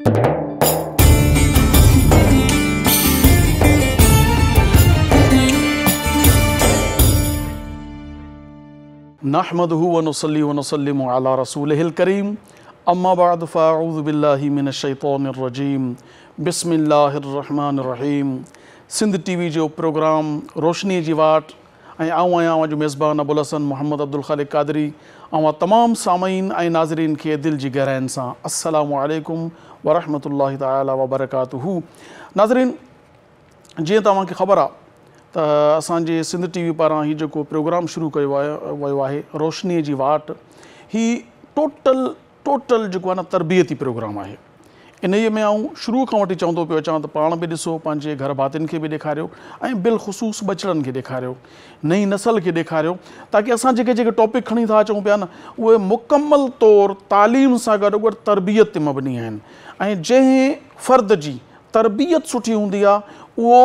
نحمده ونصلي ونسلم على رسوله الڪريم اما بعد فاعوذ بالله من الشيطان الرجيم بسم الله الرحمن الرحيم سنڌ ٽي وي جو پروگرام روشني جي واٽ ۽ آئون آهيان اوهان جو ميزبان ابوالحسن محمد عبدالخالق قادري اوهان تمام سامعين ۽ ناظرين کي دل جي گهراين سان السلام عليڪم ورحمة الله تعالي وبرڪاته ناظرين جيئن ته اوهان کي خبر آ ته اسان جي سنڌ ٽي وي پاران هي جيڪو پروگرام شروع ڪيو ويو آهي روشني جي واٽ هي ٽوٽل ٽوٽل جيڪو آهي نه تربيتي پروگرام آهي انهيء ۾ آئون شروع کان وٺي چوندو پيو اچان ته پاڻ به ڏسو پنهنجي گهر ڀاتين کي به ڏيکاريو ۽ بالخصوص ٻچڙن کي ڏيکاريو نئين نسل کي ڏيکاريو تاڪه اسان جيڪي جيڪي ٽاپڪ کڻي ٿا اچون پيا نه اهي مڪمل طور تعليم سان گڏوگڏ تربيت تي مبني آهن ۽ جنهن فرد جي تربيت سٺي هوندي آ اهو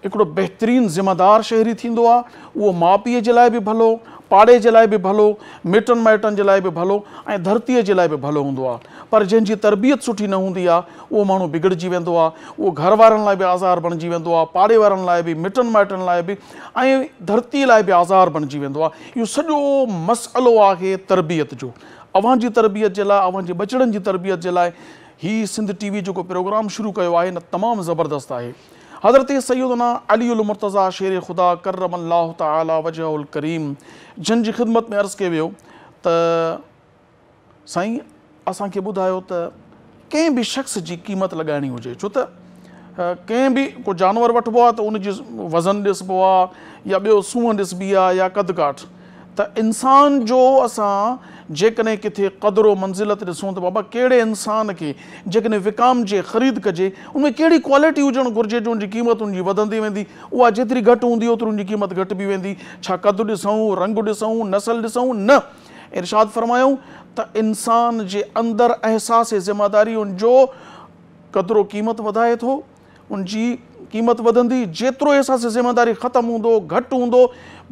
هڪڙو بهترين ذمه دار شهري ٿيندو آ اهو ماء پيء جي لاء به ڀلو، پاڙي جي لاء به ڀلو، مٽن مائٽن جي لاء به ڀلو ۽ ڌرتيء جي لاء به ڀلو هوندو آ پر جنهن جي تربيت سٺي نه هوندي آ اهو ماڻهو بگڙجي ويندو آ اهو گهر وارن لاء به آزار بڻجي ويندو آ پاڙي وارن لاء به مٽن مائٽن لاء به ۽ ڌرتيء لاء به آزار بڻجي ويندو آ اهو سڄو مسئلو آهي تربيت جو اوهان جي تربيت جي لاء اوهان جي ٻچڙن جي تربيت جي لاء هي سنڌ ٽي وي جيڪو پروگرام شروع ڪيو آهي نه تمام زبردست آهي. حضرت سيدنا علي المرتضيٰ شير خدا ڪرم الله تعالي وجهه الڪريم جن جي خدمت ۾ عرض ڪيو ويو ته سائين اسان کي ٻڌايو ته ڪنهن به شخص جي قيمت لڳائڻي هجي ڇو ته ڪنهن به ڪو جانور وٺبو آهي ته ان جي وزن ڏسبو آهي يا ٻيو سونهن ڏسبي آهي يا قد ڪاٺ ته انسان جو اسان جيڪڏهن ڪٿي قدر و منزلت ڏسون ته بابا ڪهڙي انسان کي جيڪڏهن وڪامجي خريد ڪجي ان ۾ ڪهڙي ڪوالٽي هجڻ گهرجي جو ان جي قيمت ان جي وڌندي ويندي اها جيتري گهٽ هوندي اوتري ان جي قيمت گهٽبي ويندي ڇا قد ڏسون رنگ ڏسون نسل ڏسون نه ارشاد فرمايائون ته انسان جي اندر احساس ذمه داري ان جو قدر و قيمت وڌائي ٿو ان جي قيمت وڌندي، جيترو احساس ذميداري ختم هوندو، گهٽ هوندو،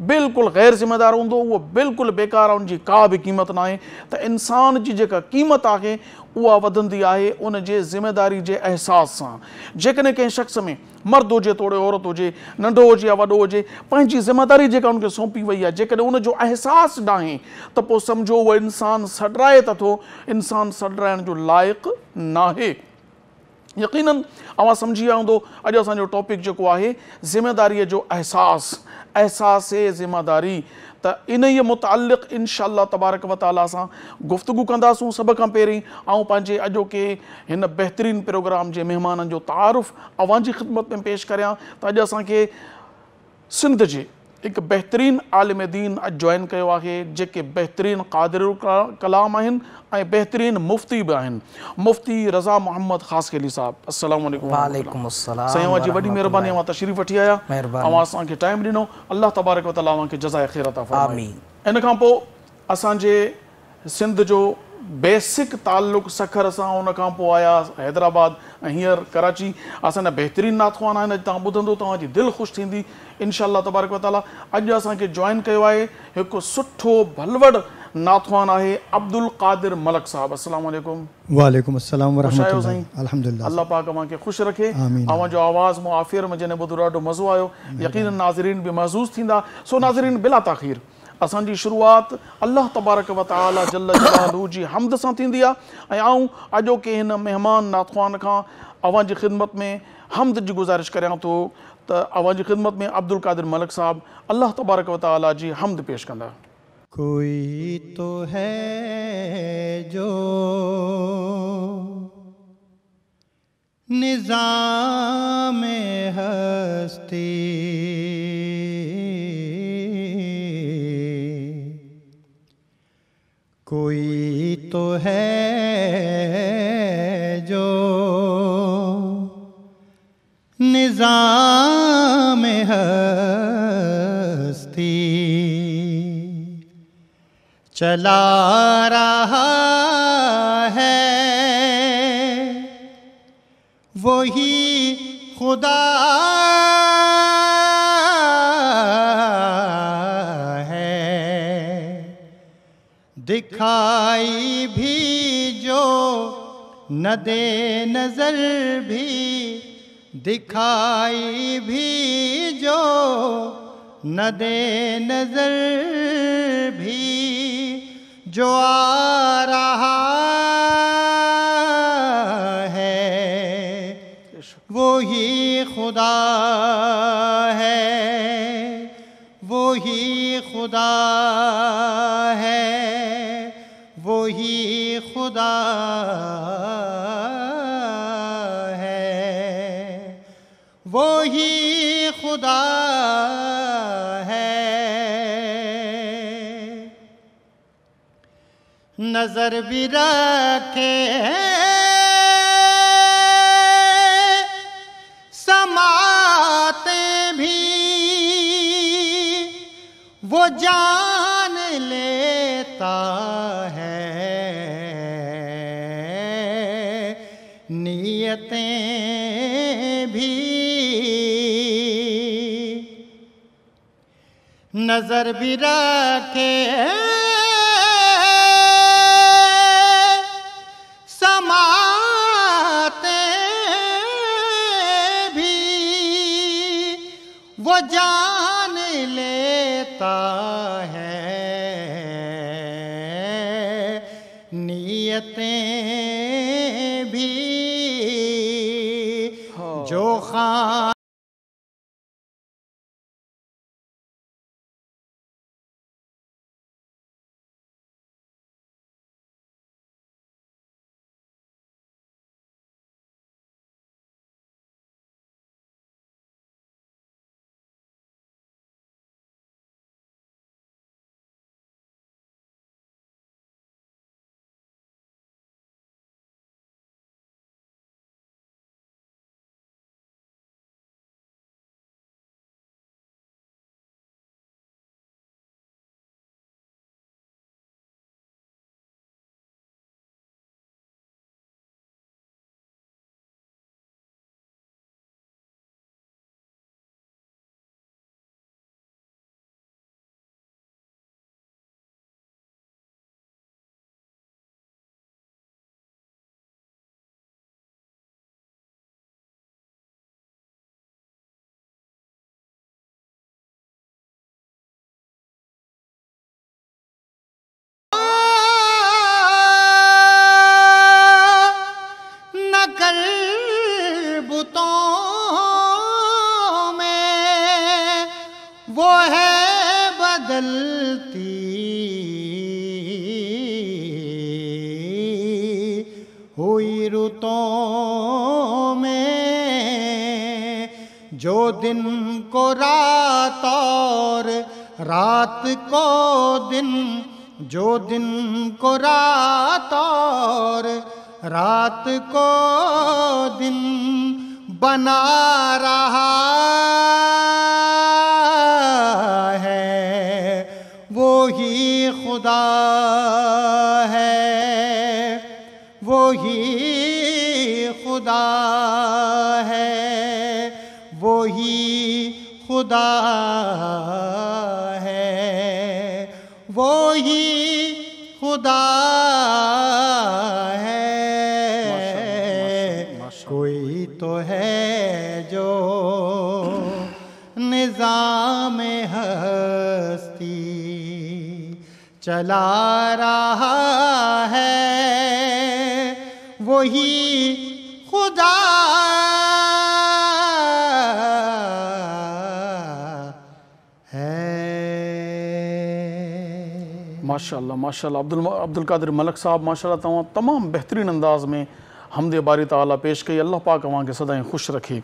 بلڪل غير ذميدار هوندو، اهو بلڪل بيڪار آهي، ان جي ڪا به قيمت ناهي ته انسان جي جيڪا قيمت آهي اها وڌندي آهي ان جي ذميداري جي احساس سان. جيڪڏهن ڪنهن شخص ۾ مرد هجي توڙي عورت هجي، ننڍو هجي يا وڏو هجي، پنهنجي ذميداري جيڪا ان کي سونپي وئي آهي، جيڪڏهن ان جو احساس ناهي ته پوء سمجهو اهو انسان سڏرائي ته ٿو، انسان سڏرائڻ جو لائق ناهي. يقينن اوهان سمجهي ويا هوندو اڄ اسان جو ٽاپڪ جيڪو آهي ذميداريء جو احساس، احساس ذميداري، ته انهيء متعلق انشاء الله تبارڪ و تعاليٰ سان گفتگو ڪنداسون. سڀ کان پهرين آئون پنهنجي اڄوڪي هن بهترين پروگرام جي مهمانن جو تعارف اوهان جي خدمت ۾ پيش ڪريان ته اڄ اسان کي سنڌ جي هڪ بهترين عالم دين اڄ جوائن ڪيو آهي جيڪي بهترين قادر الڪلام آهن ۽ بهترين مفتي به آهن مفتي رضا محمد خاصخيلي صاحب السلام عليڪم ورحمة وعليڪم السلام سائين اوهان جي وڏي ورحمة مهرباني الله اوهان تشريف وٺي آيا مهرباني اوهان اسان کي ٽائيم ڏنو الله تبارڪ وتعالي اوهان کي جزاء خير عطا فرمائي. آمين. ان کان پوء اسان جي سنڌ جو بيسڪ تعلق سکر سان ان کان پوء آيا حيدرآباد ۽ هينئر ڪراچي اسان جا بهترين نعت خوان آهن اڄ توهان ٻڌندو توهان جي دل خوش ٿيندي انشاء الله تبارڪ وتعالي اڄ اسان کي جوائن ڪيو آهي هڪ سٺو ڀلوڙ نعت خوان آهي عبدالقادر ملڪ صاحب السلام عليڪم. وعليڪم السلام خوش ورحمة آهيو الله سائين الحمدلله الله پاڪ اوهان کي خوش رکي آمين اوهان جو آواز مون آفيئر ۾ جڏهن ٻڌو ڏاڍو مزو آيو يقينن ناظرين به محظوظ ٿيندا سو ناظرين بلا تاخير اسان جي شروعات الله تبارڪ و تعالي جل جلاله جي حمد سان ٿيندي آهي ۽ آئون اڄوڪي هن مهمان نعت خوان کان اوهان جي خدمت ۾ حمد جي گذارش ڪريان ٿو ته اوهان جي خدمت ۾ عبدالقادر ملڪ صاحب الله تبارڪ و تعالي جي حمد پيش ڪندا. ڪوئي تو هي جو نظام هستي ڪوئي تو هي جو نظام هستي چلا رها هي وهي خدا هي دکائي ڀي جو न दे नजर भी, दिखाई भी जो न दे नजर भी, जो आ रहा है वो ही खुदा है, वो ही खुदा है, वो ही खुदा है, वो ही खुदा है। नजर भी रखे समाते भी, वो जान लेता है नियतें भी। नजर भी रखे समाते भी, वो जान लेता है नियतें भी। जो खान बुतों में वो है बदलती हुई रुतों में, जो दिन को रात और रात को दिन, जो दिन को रात और रात को दिन बना रहा है, वो ही खुदा है, वो ही खुदा है, वो ही खुदा है, वो ही खुदा है। कोई तो है जो निज़ाम हस्ती चला रहा है, वही खुदा है। माशाअल्लाह माशाअल्लाह। अब्दुल कादिर मलिक साहब माशाअल्लाह तव्हां तमामु बहितरीन अंदाज़ में हमदे बारी ताला पेश कई। अल्लाह पाक अव्हांखे सदाईं ख़ुशि रखे।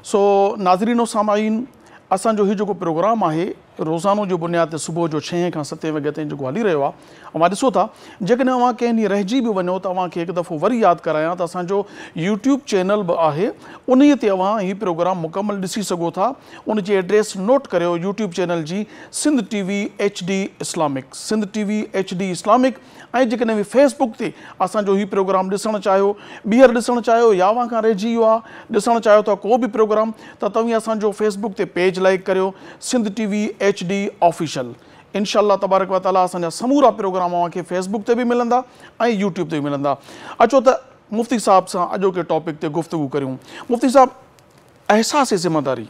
सो नाज़रीन सामाईन, असांजो हीउ जेको प्रोग्राम आहे रोज़ानो जो बुनियाद ते सुबुह जो 6 खां 7 वॻे ताईं जेको हली रहियो आहे, अव्हां ॾिसो था। जेकॾहिं अव्हां कंहिं ॾींहुं रहिजी बि वञो त अव्हांखे हिकु दफ़ो वरी यादि करायां त असांजो यूट्यूब चैनल बि आहे, उन ते अव्हां हीउ प्रोग्राम मुकमल ॾिसी सघो था। उनजी एड्रेस नोट करियो यूट्यूब चैनल जी, Sindh TV HD Islamic, Sindh TV HD Islamic. ऐं जेकॾहिं फेसबुक ते असांजो हीउ प्रोग्राम ॾिसणु चाहियो, ॿीहर ॾिसणु चाहियो या अव्हां खां रहिजी वियो आहे ॾिसणु चाहियो था को बि प्रोग्राम, त तव्हीं असांजो फेसबुक ते पेज लाइक करियो, सिंध टीवी HD official. इंशाअल्लाह तबारक व तआला असांजा समूरा प्रोग्राम अव्हांखे फेसबुक ते बि मिलंदा ऐं यूट्यूब ते बि मिलंदा। अचो त مفتي صاحب سان اڄوڪي ٽاپڪ تي گفتگو ڪريون. مفتي صاحب، احساس ذميداري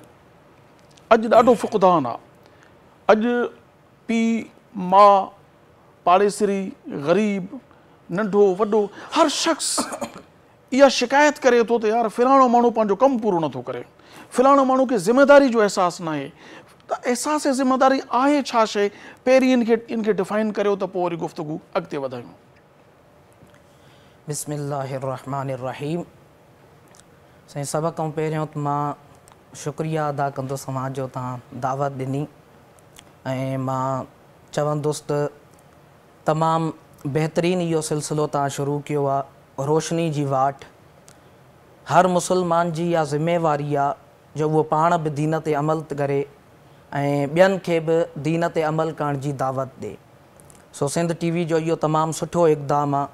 اڄ ڏاڍو فقدان آ. اڄ پيء، ماء، پاڙيسري، غريب، ننڍو وڏو هر شخص اها شڪايت ڪري ٿو ته يار فلاڻو ماڻهو پنهنجو ڪم پورو نٿو ڪري، فلاڻو ماڻهو کي ذميداري جو احساس ناهي. ته احساس ذميداري آهي ڇا شيء؟ پهرين ان کي ڊفائن ڪريو ته پوء وري گفتگو اڳتي وڌايون. بسم الله الرحمٰن الرحيم سائين سڀ کان پهريون ته مان شڪريه ادا ڪندس اوهان جو توهان دعوت ڏني ۽ مان چوندس ته تمام بهترين اهو سلسلو توهان شروع ڪيو آ روشني جي واٽ هر مسلمان جي اها ذميواري آ جو اهو پاڻ به دين تي عمل ڪري ۽ ٻين کي به دين تي عمل ڪرڻ جي دعوت ڏي سو سنڌ ٽي وي جو اهو تمام سٺو اقدام آ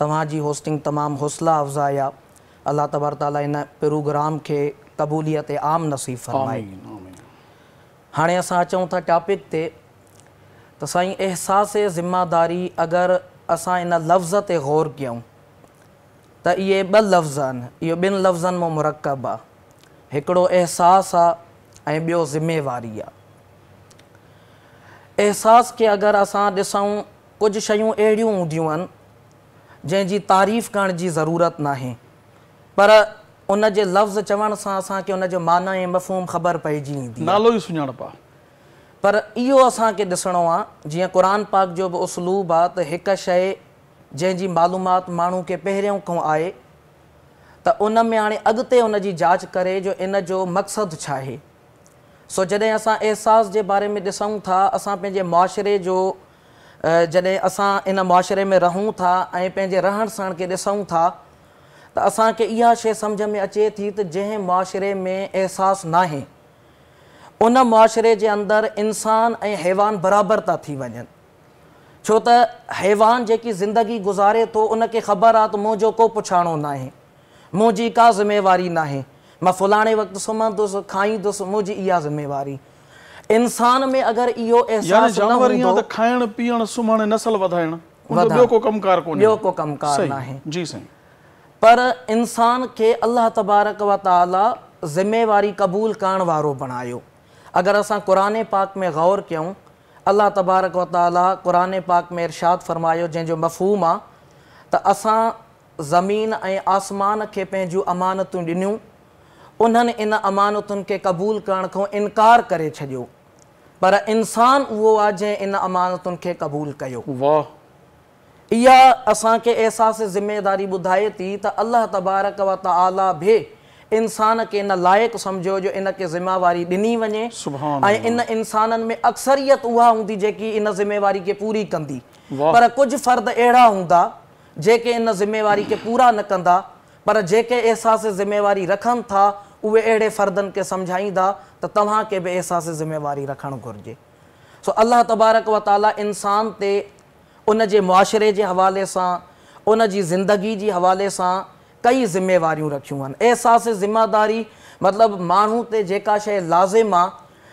توهان جي هوسٽنگ تمام حوصله افزائي آ الله تبارڪ تعالي ان پروگرام کي قبوليت عام نصيب فرمائي. هاڻي اسان اچون ٿا ٽاپڪ تي ته سائين احساس ذمه داري اگر اسان ان لفظ تي غور ڪيون ته اهي ٻه لفظ آهن اهو ٻن لفظن مان مرڪب آ هڪڙو احساس آ ۽ ٻيو ذميواري آ. احساس کي اگر اسان ڏسون ڪجهه شيون اهڙيون هونديون آهن جنهن جي تعريف ڪرڻ جي ضرورت ناهي پر ان جي لفظ چوڻ سان اسان کي ان جو معنيٰ ۽ مفهوم خبر پئجي ايندي آهي. نالو ئي سڃاڻپ آهي. پر اهو اسان کي ڏسڻو آهي جيئن قرآن پاڪ جو به اسلوب آهي ته هڪ شيء جنهن جي معلومات ماڻهو کي پهريون کان آهي ته ان ۾ هاڻي اڳتي ان جي جاچ ڪري جو ان جو مقصد ڇاهي. سو جڏهن اسان احساس جي باري ۾ ڏسون ٿا اسان پنهنجي معاشري جو جڏهن اسان ان معاشري ۾ رهون ٿا ۽ پنهنجي رهڻ سهڻ کي ڏسون ٿا ته اسان کي اها شيء سمجهه ۾ اچي ٿي ته جنهن معاشري ۾ احساس ناهي ان معاشري جي اندر انسان ۽ حيوان برابر ٿا ٿي وڃن ڇو ته حيوان جيڪي زندگي گذاري ٿو ان کي خبر آ ته منهنجو ڪو پڇاڻو ناهي منهنجي ڪا ذميواري ناهي، مان فلاڻي وقت سمهندس، کائيندس، منهنجي اها ذميواري. انسان ۾ اگر اهو يعني احساس نه جانور ائين هوندو. ته کائڻ، پيئڻ، سمهڻ ۽ نسل وڌائڻ، ان جو ٻيو وڌائڻ، ڪو ڪم ڪار ڪونهي. ٻيو ڪو ڪم ڪار صحيح، ناهي. جي سائين. پر انسان کي الله تبارڪ و تعاليٰ ذميواري قبول ڪرڻ وارو بڻايو. اگر اسان قرآن پاڪ ۾ غور ڪيون، الله تبارڪ و تعاليٰ قرآن پاڪ ۾ ارشاد فرمايو جنهن جو مفهوم آ ته اسان زمين ۽ آسمان کي پنهنجون امانتون ڏنيون، انهن ان امانتن کي قبول ڪرڻ کان انڪار ڪري ڇڏيو، پر انسان اهو آهي جنهن ان امانتن کي قبول ڪيو. واهه. اها اسان کي احساس ذميداري ٻڌائي ٿي ته الله تبارڪ و تعاليٰ به انسان کي ان لائق سمجهيو جو ان کي ذميواري ڏني وڃي سبحان ۽ ان الله. انسانن ۾ اڪثريت اها هوندي جيڪي ان ذميواري کي پوري ڪندي واهه. پر ڪجهه فرد اهڙا هوندا جيڪي ان ذميواري کي پورا نه ڪندا پر جيڪي احساس ذميواري رکن ٿا اهي اهڙي فردن کي سمجهائيندا ته توهان کي به احساس ذميواري رکڻ گهرجي. سو الله تبارڪ و تعالي انسان تي ان جي معاشري جي حوالي سان ان جي زندگي جي حوالي سان ڪئي ذميواريون رکيون آهن. احساس ذميداري مطلب ماڻهو تي جيڪا شيء لازم آ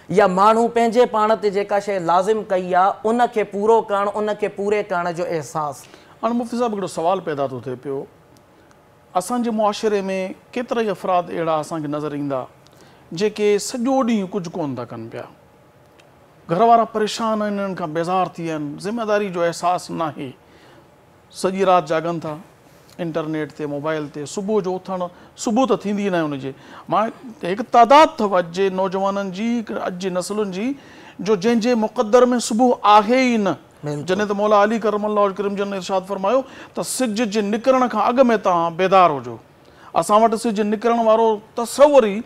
يا ماڻهو پنهنجي پاڻ تي جيڪا شيء لازم ڪئي آ ان کي پورو ڪرڻ ان کي پوري ڪرڻ جو احساس. هاڻ مفتي صاحب هڪڙو سوال پيدا ٿو ٿئي پيو اسان جي معاشري ۾ ڪيترائي افراد اهڙا اسان کي نظر ايندا جيڪي سڄو ڏينهن ڪجهه ڪونه ٿا ڪن پيا گهر وارا پريشان آهن انهن کان بيزار ٿي ويا آهن ذميداري جو احساس ناهي سڄي رات جاڳن ٿا انٽرنيٽ تي موبائل تي صبح جو اٿڻ صبح ته ٿيندي ئي ناهي ان جي مان هڪ تعداد اٿو اڄ جي نوجوانن جي اڄ جي نسلن جي جو جنهن جي مقدر ۾ صبح آهي ئي نه جڏهن ته مولا علي ڪرم الله وجه ڪريم جن ارشاد فرمايو ته سج جي نڪرڻ کان اڳ ۾ توهان بيدار هجو اسان وٽ سج نڪرڻ وارو تصور ئي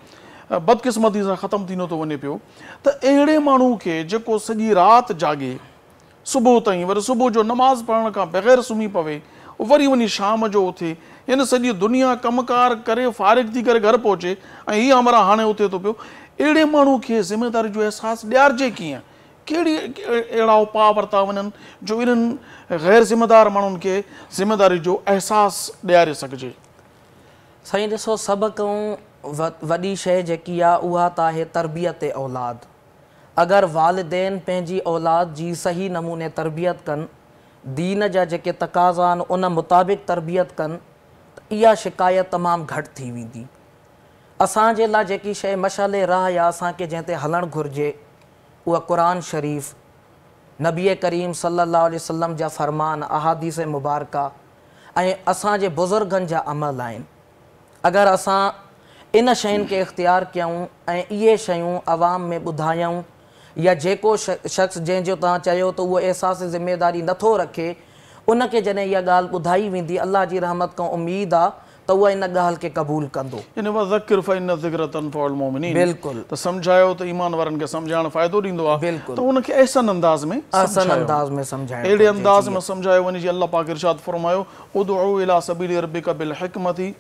بدقسمتي سان ختم ٿيندو ٿو وڃي پيو ته اهڙي ماڻهو کي جيڪو سڄي رات جاڳي صبح تائين وري صبح جو نماز پڙهڻ کان بغير سمهي پوي، وري وڃي شام جو اٿي، يعني سڄي دنيا ڪم ڪار ڪري فارغ ٿي ڪري گهر پهچي ۽ هي همراهه هاڻي اٿي ٿو پيو، اهڙي ماڻهو کي ذميداري جو احساس ڏيارجي ڪيئن؟ ڪهڙي اهڙا اپاء ورتا وڃن جو انهن غير ذميدار ماڻهن کي ذميداري جو احساس ڏياري سگهجي؟ سائين ڏسو سڀ کان وڏي شيء جيڪي آ اها ته آهي تربيت اولاد. اگر والدين پنهنجي اولاد جي صحيح نموني تربيت ڪن، دين جا جيڪي تقاضا آهن ان مطابق تربيت ڪن ته इहा शिकायत तमामु घटि थी वेंदी। असांजे लाइ जेकी शइ मशाले राह आहे असांखे जंहिं ते हलणु घुरिजे उहा क़ुर शरीफ़, नबी करीम सल्लल्लाहु अलैहि वसल्लम जा फरमान, अहादीस मुबारका ऐं असांजे बुज़ुर्गनि जा अमल आहिनि। अगरि असां इन शयुनि खे इख़्तियार कयूं ऐं इहे शयूं अवाम में ॿुधायूं या जेको शख़्स जंहिंजो तव्हां चयो त उहो अहसास ज़िम्मेदारी नथो रखे उनखे जॾहिं इहा ॻाल्हि ॿुधाई वेंदी अलाह जी रहमत खां उमेद आहे त उहा इन ॻाल्हि खे क़बूल कंदो। बिल्कुलु त सम्झायो त ईमान वारनि खे सम्झाइण फ़ाइदो ॾींदो आहे। बिल्कुलु त उनखे अहसन अंदाज़ में सम्झाइण अहिड़े अंदाज़ में सम्झायो वञे। जीअं अलाह पाक इरशाद फरमायो उदउ इला सबील रब्बिका बिल हिकमति,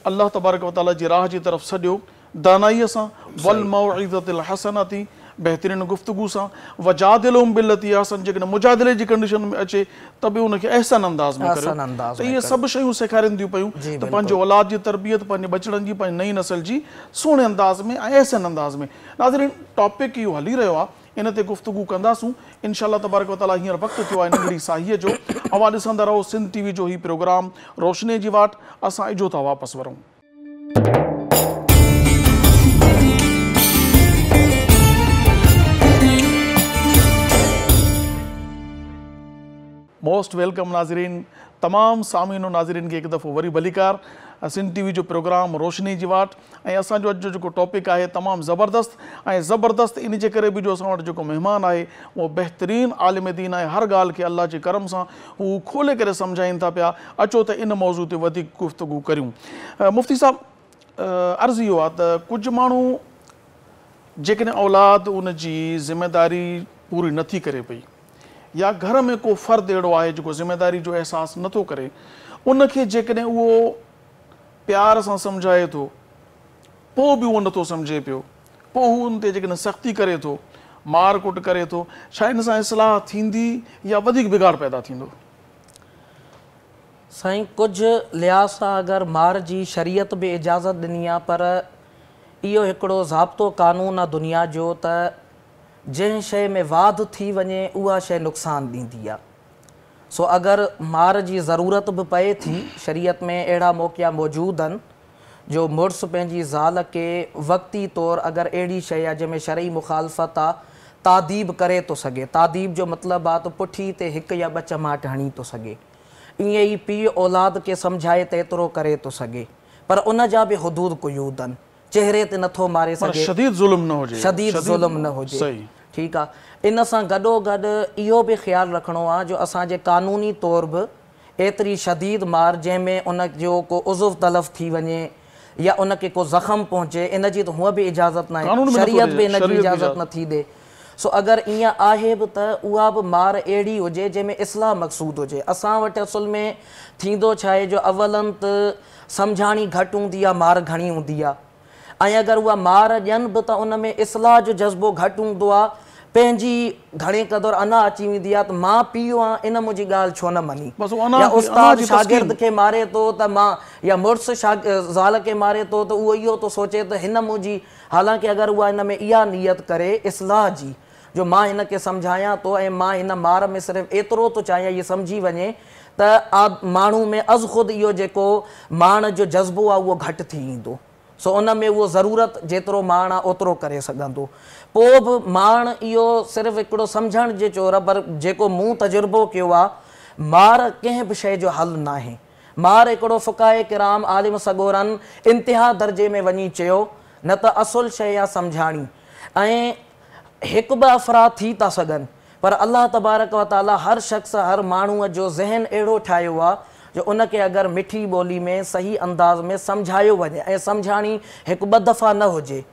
अलाह तबारक व तआला जी राह जी तरफ़ सॾियो दानाईअ सां, वल मौइज़तिल हसनति बहितरीन गुफ्तगू सां, वजादिलहुम बिल्लती अहसन, जेकॾहिं मुजादिले जी कंडीशन में अचे त बि उनखे अहसन अंदाज़ में करियो। त इहे सभु शयूं सेखारींदियूं पयूं त पंहिंजो औलाद जी तरबियत, पंहिंजे बचड़नि जी, पंहिंजी नई नस्ल जी सुहिणे अंदाज़ में ऐं अहसन अंदाज़ में। नाज़रीन, टॉपिक इहो हली रहियो आहे, इन ते गुफ्तगू कंदासूं इंशाअल्लाह तबारक व तआला। हींअर वक़्तु थियो आहे नंढड़ी साहीअ जो। अवां ॾिसंदा रहो सिंध टीवी जो हीउ प्रोग्राम रोशनी जी वाट। असां इजो था वापसि वरूं। मोस्ट welcome नाज़रीन, तमाम सामीन और नाज़रीन खे हिकु दफ़ो वरी भलीकार। सिंध टीवी जो प्रोग्राम रोशनी जी वाट ऐं असांजो अॼु जो जेको टॉपिक आहे तमामु ज़बरदस्त ऐं ज़बरदस्त इन जे करे बि जो असां वटि जेको महिमान आहे उहो बहितरीन आलिम दीन आहे। हर ॻाल्हि खे अलाह जे करम सां हू खोले करे सम्झाइनि था पिया। अचो त इन मौज़ू ते वधीक गुफ्तगू करियूं। मुफ्ती साहिबु, अर्ज़ु इहो आहे त कुझु माण्हू जेकॾहिं औलाद उनजी ज़िम्मेदारी पूरी नथी करे पई या घर में को फ़र्द अहिड़ो आहे जेको ज़िम्मेदारी जो अहसासु नथो करे, उनखे जेकॾहिं उहो प्यार सां सम्झाए थो पोइ बि उहो नथो सम्झे पियो, पोइ हू उन ते जेकॾहिं सख़्ती करे थो, मार कुट करे थो, छा इन सां इस्लाह थींदी या वधीक बिगाड़ पैदा थींदो? साईं, कुझु लिहाज़ सां अगरि मार जी शरीयत बि इजाज़त ॾिनी आहे, पर इहो हिकिड़ो ज़ाब्तो कानून आहे दुनिया जो त जंहिं शइ में वाध थी वञे उहा शइ नुक़सानु ॾींदी आहे। सो अगरि मार जी ज़रूरत बि पए थी, शरीयत में अहिड़ा मौक़ा मौजूदु आहिनि जो मुड़ुसु पंहिंजी ज़ाल खे वक़्ती तौरु अगरि अहिड़ी शइ आहे जंहिंमें शरई मुखालफ़त आहे तादीब करे थो सघे। तादीब जो मतिलबु आहे त पुठी ते हिकु या ॿ चमाट हणी थो सघे। ईअं ई पीउ औलाद खे सम्झाए त एतिरो करे थो सघे, पर उन जा बि हुदूद क़यूद आहिनि। चेहरे ते नथो मारे सघे, शदीद ज़ुल्म न हुजे, शदीद ज़ुल्म न हुजे, ठीकु आहे। इन सां गॾोगॾु इहो बि ख़्यालु रखिणो आहे जो असांजे कानूनी तौर बि एतिरी शदीद मार जंहिंमें उन जो को उज़ुव तलफ़ थी वञे या उनखे को ज़ख़म पहुचे, इन जी त हूअं बि इजाज़त न आहे, शरीयत बि इन जी इजाज़त नथी ॾे। सो अगरि ईअं आहे बि त उहा बि मार अहिड़ी हुजे जंहिंमें इस्लाह मक़सूद हुजे। असां वटि असुल में थींदो छा आहे जो अवलन त सम्झाणी घटि हूंदी आहे, मार घणी हूंदी आहे, ऐं अगरि उहा मार ॾियनि बि त उन में इस्लाह जो जज़्बो घटि हूंदो आहे, पंहिंजी घणे क़दुरु अना अची वेंदी आहे त मां पीउ आहियाँ, इन मुंहिंजी ॻाल्हि छो न मञी। या उस्ताद शागिर्द खे मारे थो त मां, या मुड़ुसु ज़ाल खे मारे थो त उहो इहो थो सोचे त हिन मुंहिंजी, हालांकि अगरि उहा हिन में इहा नीयत करे इस्लाह जी जो मां हिन खे सम्झायां थो ऐं मां हिन मार में सिर्फ़ु एतिरो थो चाहियां इहो सम्झी वञे त माण्हू में अज़ ख़ुदि इहो जेको माण जो जज़्बो आहे उहो घटि थी ईंदो। सो उन में उहो ज़रूरत जेतिरो माण आहे ओतिरो करे सघंदो। पोइ बि माण इहो सिर्फ़ु हिकिड़ो सम्झण जे चोर आहे, पर जेको मूं तजुर्बो कयो आहे मार कंहिं बि शइ जो हल नाहे। मार हिकिड़ो फ़ुकाए किराम आलिम सगोरनि इंतिहा दर्जे में वञी चयो न त असुलु शइ आहे सम्झाणी, ऐं हिकु ॿ अफ़राद थी था सघनि, पर अलाह तबारक व तआला हर शख़्स हर माण्हूअ जो ज़हन अहिड़ो ठाहियो आहे जो उनखे अगरि मिठी ॿोली में सही अंदाज़ में सम्झायो वञे ऐं सम्झाणी हिकु ॿ दफ़ा न हुजे,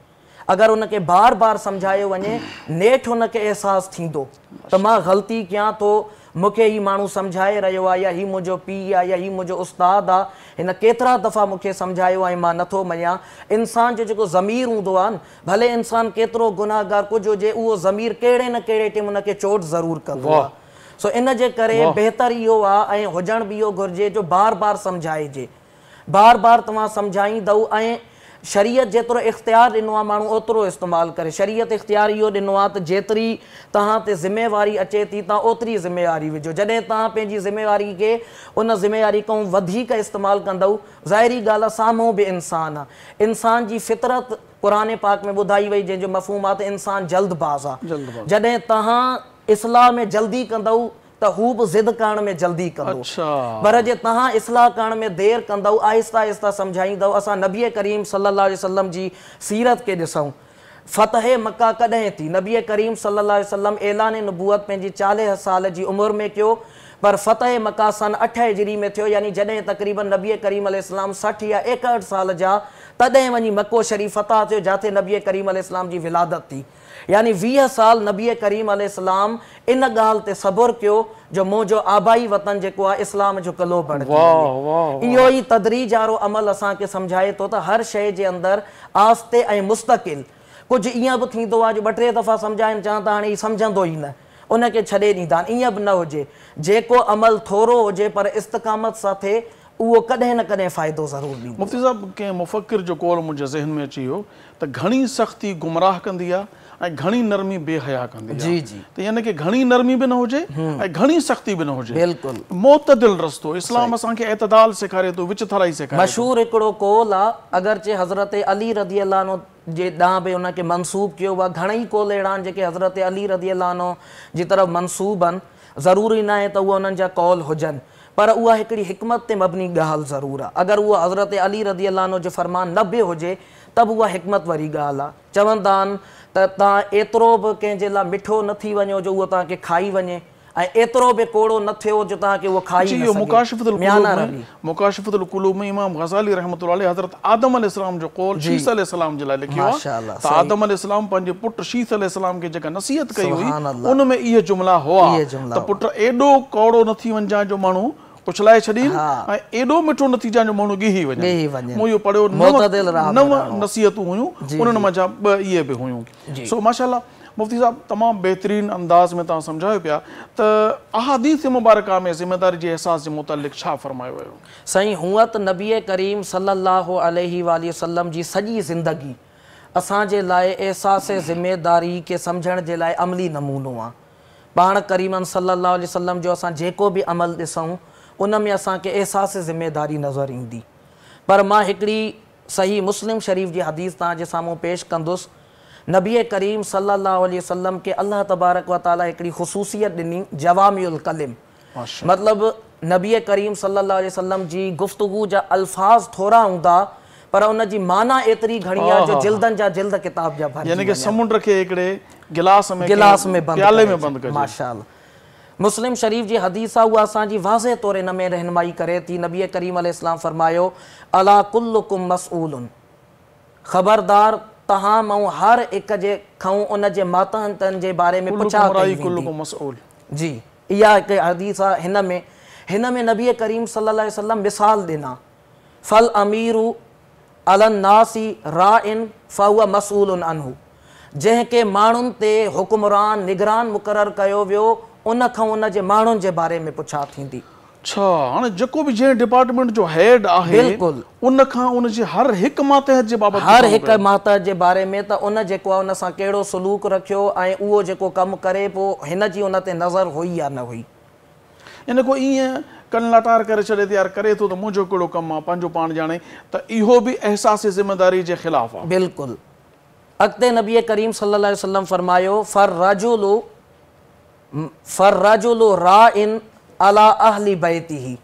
अगरि उनखे बार बार सम्झायो वञे नेठि उनखे अहसासु थींदो त मां ग़लती कयां थो, मूंखे हीउ माण्हू सम्झाए रहियो आहे या हीउ मुंहिंजो पीउ आहे या हीउ मुंहिंजो उस्ताद आहे, हिन केतिरा दफ़ा मूंखे सम्झायो आहे ऐं मां नथो मञा। इंसान जो जेको ज़मीर हूंदो आहे न, भले इंसान केतिरो गुनाहगार कुझु हुजे, उहो ज़मीर कहिड़े न कहिड़े टाइम उनखे चोट ज़रूरु कंदो आहे। सो इन जे करे बहितर इहो आहे ऐं हुजणु बि इहो घुरिजे जो बार बार सम्झाइजे, बार बार तव्हां सम्झाईंदव ऐं शरीयत जेतिरो इख़्तियार ॾिनो आहे माण्हू ओतिरो इस्तेमालु करे। शरीयत इख़्तियार इहो ॾिनो आहे त जेतिरी तव्हां ते ज़िम्मेवारी अचे थी तव्हां ओतिरी ज़िम्मेवारी विझो। जॾहिं तव्हां पंहिंजी ज़िम्मेवारी खे उन ज़िम्मेवारी खां वधीक इस्तेमालु कंदव, ज़ाहिरी ॻाल्हि आहे साम्हूं बि इंसान आहे। इंसान जी फितरत क़ुरान पाक में ॿुधाई वई जंहिंजो मफ़हूम आहे त इंसान जल्दबाज़ आहे। जॾहिं तव्हां इस्लाह में जल्दी कंदव त हू बि ज़िद करण में जल्दी कंदो। पर जे तव्हां इस्लाह करण में देरि कंदव, आहिस्ता आहिस्ता सम्झाईंदव। असां नबी करीम सल्लल्लाहु अलैहि वसल्लम जी सीरत खे ॾिसूं, फतह मक्का कॾहिं थी? नबी करीम सल्लल्लाहु अलैहि वसल्लम ऐलान नबूअत पंहिंजी 40 साल जी उमिरि में कयो, पर फतह मक्का सन 8 हिजरी में थियो, यानी जॾहिं तक़रीबन नबी करीम अलैहिस्सलाम 60 या 61 साल जा, तॾहिं वञी मक्को शरीफ़ फतह थियो, जिते नबी करीम अलैहिस्सलाम जी विलादत थी। यानी 20 साल नबी करीम अलैहिस्सलाम इन ॻाल्हि ते सब्र कयो जो मुंहिंजो आबाई वतन जेको आहे इस्लाम जो किलो बणिजी वञे। इहो ई तदरीज वारो अमल असांखे सम्झाए थो त हर शइ जे अंदरि आस्ते ऐं मुस्तकिल। कुझु ईअं बि थींदो आहे जो 2-3 दफ़ा सम्झाइनि, चवनि था हाणे हीउ सम्झंदो ई न, उनखे छॾे ॾींदा आहिनि। ईअं बि न हुजे, जेको अमल थोरो हुजे पर इस्तिक़ामत सां थिए, उहो कॾहिं न कॾहिं फ़ाइदो ज़रूरु ॾींदो। मुफ्ती साहब, कंहिं मुफ़क्किर जो कौल मुंहिंजे ज़हन में अची वियो त घणी सख़्ती गुमराह कंदी आहे ऐं घणी नरमी बेहया कंदी आहे। जी जी, त यानी की घणी नरमी बि न हुजे ऐं घणी सख़्ती बि न हुजे, बिल्कुलु मोतदिल रस्तो। इस्लाम असांखे एतदाल सेखारे थो, विच थराई सेखारे। मशहूर हिकिड़ो कौल आहे, अगरचे हज़रत अली रज़ी अल्लाह अन्हु जे ॾांहुं बि हुनखे मंसूब कयो आहे। घणेई कौल अहिड़ा आहिनि जेके हज़रत अली रज़ी अल्लाह अन्हु जी तरफ़ मंसूब आहिनि। ज़रूरी न आहे त उहा उन्हनि जा कौल हुजनि, पर उहा हिकिड़ी हिकमत ते मबनी ॻाल्हि ज़रूरु आहे। अगरि उहा हज़रत अली रज़ी अल्लाह अन्हु जो फरमान न बि हुजे त बि उहा हिकमत वारी ॻाल्हि आहे। चवंदा आहिनि त तव्हां एतिरो बि कंहिंजे लाइ मिठो न थी वञो जो उहो तव्हांखे खाई वञे, ऐं एतिरो बि कोड़ो न थियो जो तव्हांखे उहो खाई न सघे। मुकाशिफ़तुल कुलूब में इमाम ग़ज़ाली रहमतुल्लाह अलैह हज़रत आदम अलैहिस्सलाम जो कौल शीस अलैहिस्सलाम जे लाइ लिखियो आहे त आदम अलैहिस्सलाम पंहिंजे पुट शीस अलैहिस्सलाम खे जेका नसीहत कई हुई उन में इहे जुमिला हुआ त पुट एॾो कौड़ो न थी वञिजांइ जो माण्हू उछलाए छॾीनि ऐं एॾो मिठो न थी जाए जो माण्हू ॻिही वञे। मूं इहो पढ़ियो, 9 नसीहतूं हुयूं, उन्हनि मंझां 2 इहे बि हुयूं। सो माशाअल्लाह मुफ्ती साहब, तमामु बहितरीन अंदाज़ में तव्हां सम्झायो पिया त अहादीस मुबारका में ज़िम्मेदारी जे अहसास जे मुतालिक़ छा फरमायो वियो? साईं, हूअं त नबी करीम सल्लल्लाहु अलैहि वसल्लम जी सॼी ज़िंदगी असांजे लाइ अहसास ज़िम्मेदारी खे सम्झण जे लाइ अमली नमूनो आहे। पाण करीमन सल्लल्लाहु अलैहि वसल्लम जो असां जेको बि अमल ॾिसूं उन में असांखे अहसास ज़िम्मेदारी नज़र ईंदी। पर मां हिकिड़ी सही मुस्लिम शरीफ़ जी हदीस तव्हांजे साम्हूं पेश कंदुसि। नबी करीम सल्लल्लाहु अलैहि वसल्लम खे अल्लाह तबारक व तआला हिकिड़ी ख़ुसूसियत ॾिनी, जवामिउल कलिम। मतिलबु नबी करीम सल्लल्लाहु अलैहि वसल्लम जी गुफ्तगू जा अल्फाज़ थोरा हूंदा पर उन जी माना एतिरी घणी आहे जो जिल्दनि जा जिल्द किताब जा भरिजी यानी कि समुंड खे हिकिड़े गिलास में बंदि प्याले में बंदि कजे। माशाअल्लाह। मुस्लिम शरीफ़ जी हदीस आहे उहा असांजी वाज़े तौर हिन में रहनुमाई करे थी। नबी करीम अलैहिस्सलाम फरमायो, अला कुल्लुकुम मसऊलुन, ख़बरदार तव्हां मां हर हिक जे खां उन जे मातहतनि जे बारे में पुछा कई वेंदी। जी, इहा हिकु हदीस आहे। हिन में नबी करीम सल्लल्लाहु अलैहि वसल्लम मिसाल ॾिना, फल अमीरू अलन नासी राइन फहुवा मसऊलुन अन्हु, जंहिंखे माण्हुनि ते हुक्मरान निगरान मुक़ररु कयो वियो उन खां उन जे माण्हुनि जे बारे में पुछा थींदी। अच्छा, हाणे जेको बि जंहिं डिपार्टमेंट जो हेड आहे, बिल्कुलु, उन खां उन जे हर हिकु मातहत जे बाबति, हर हिकु मातहत जे बारे में त उन जेको आहे उन सां कहिड़ो सलूक रखियो ऐं उहो जेको कमु करे पोइ हिन जी उन ते नज़र हुई या न हुई। यानी को ईअं कन लाटार करे छॾे त यार करे थो त मुंहिंजो कहिड़ो कमु आहे, पंहिंजो पाण ॼाणे, त इहो बि अहसास ज़िम्मेदारी जे ख़िलाफ़ आहे। बिल्कुलु। अॻिते नबी करीम सल्लल्लाहु अलैहि वसल्लम फरमायो, फर्रजुलु राइन अला अहली बैतिही,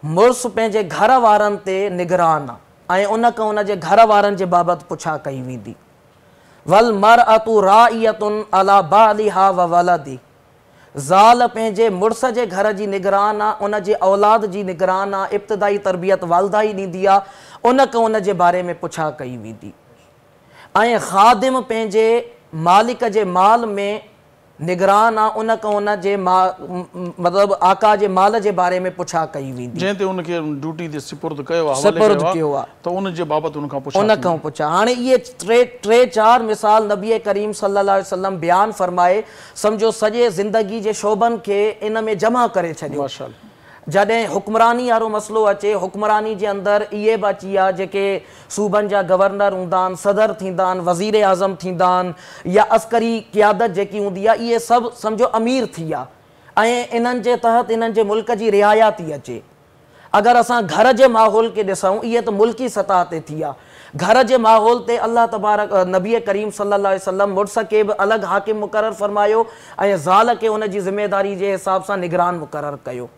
मुड़ुस पंहिंजे घर वारनि ते निगरान आहे ऐं उन खां उन जे घर वारनि जे बाबति पुछा कई वेंदी। वल मरअतु राइयतुन अला बालिहा व वलदी, ज़ाल पंहिंजे मुड़ुस जे घर जी निगरान आहे, उन जे औलाद जी निगरान आहे, इब्तिदाई तरबियत वालदा ई ॾींदी आहे, उन खां उन जे बारे में पुछा कई वेंदी। ऐं ख़ादिम पंहिंजे मालिक जे माल में निगरान आहे, उन खां उन जे मतिलबु आका जे माल जे बारे में पुछा कई वेंदी। जंहिं ते उनखे ड्यूटी ते सुपुर्द कयो आहे, सुपुर्द कयो आहे, त उन जे बाबति उन खां पुछा, उन खां पुछा। हाणे इहे टे चारि मिसाल नबी करीम सल्लल्लाहु अलैहि वसल्लम बयान फरमाए, सम्झो सॼे ज़िंदगी जे शोबनि खे इन में जमा करे छॾियो। माशाअल्लाह। जॾहिं हुक्मरानी वारो मसइलो अचे, हुक्मरानी जे अंदरि इहे बि अची विया जेके सूबनि जा गवर्नर हूंदा आहिनि, सदर थींदा आहिनि, वज़ीर आज़म थींदा आहिनि या अस्करी क़ियादत जेकी हूंदी आहे, इहे सभु सम्झो अमीर थी विया ऐं इन्हनि जे तहत इन्हनि जे मुल्क जी रिआया थी अचे। अगरि असां घर जे माहौल खे ॾिसूं, इहे त मुल्की सतह ते थी विया। घर जे माहौल ते अल्लाह तबारक नबी करीम सल्लल्लाहु अलैहि वसल्लम मुड़ुस खे बि अलॻि हाकिम मुक़ररु फरमायो ऐं ज़ाल खे उन जी ज़िम्मेदारी जे हिसाब सां निगरान मुक़ररु कयो।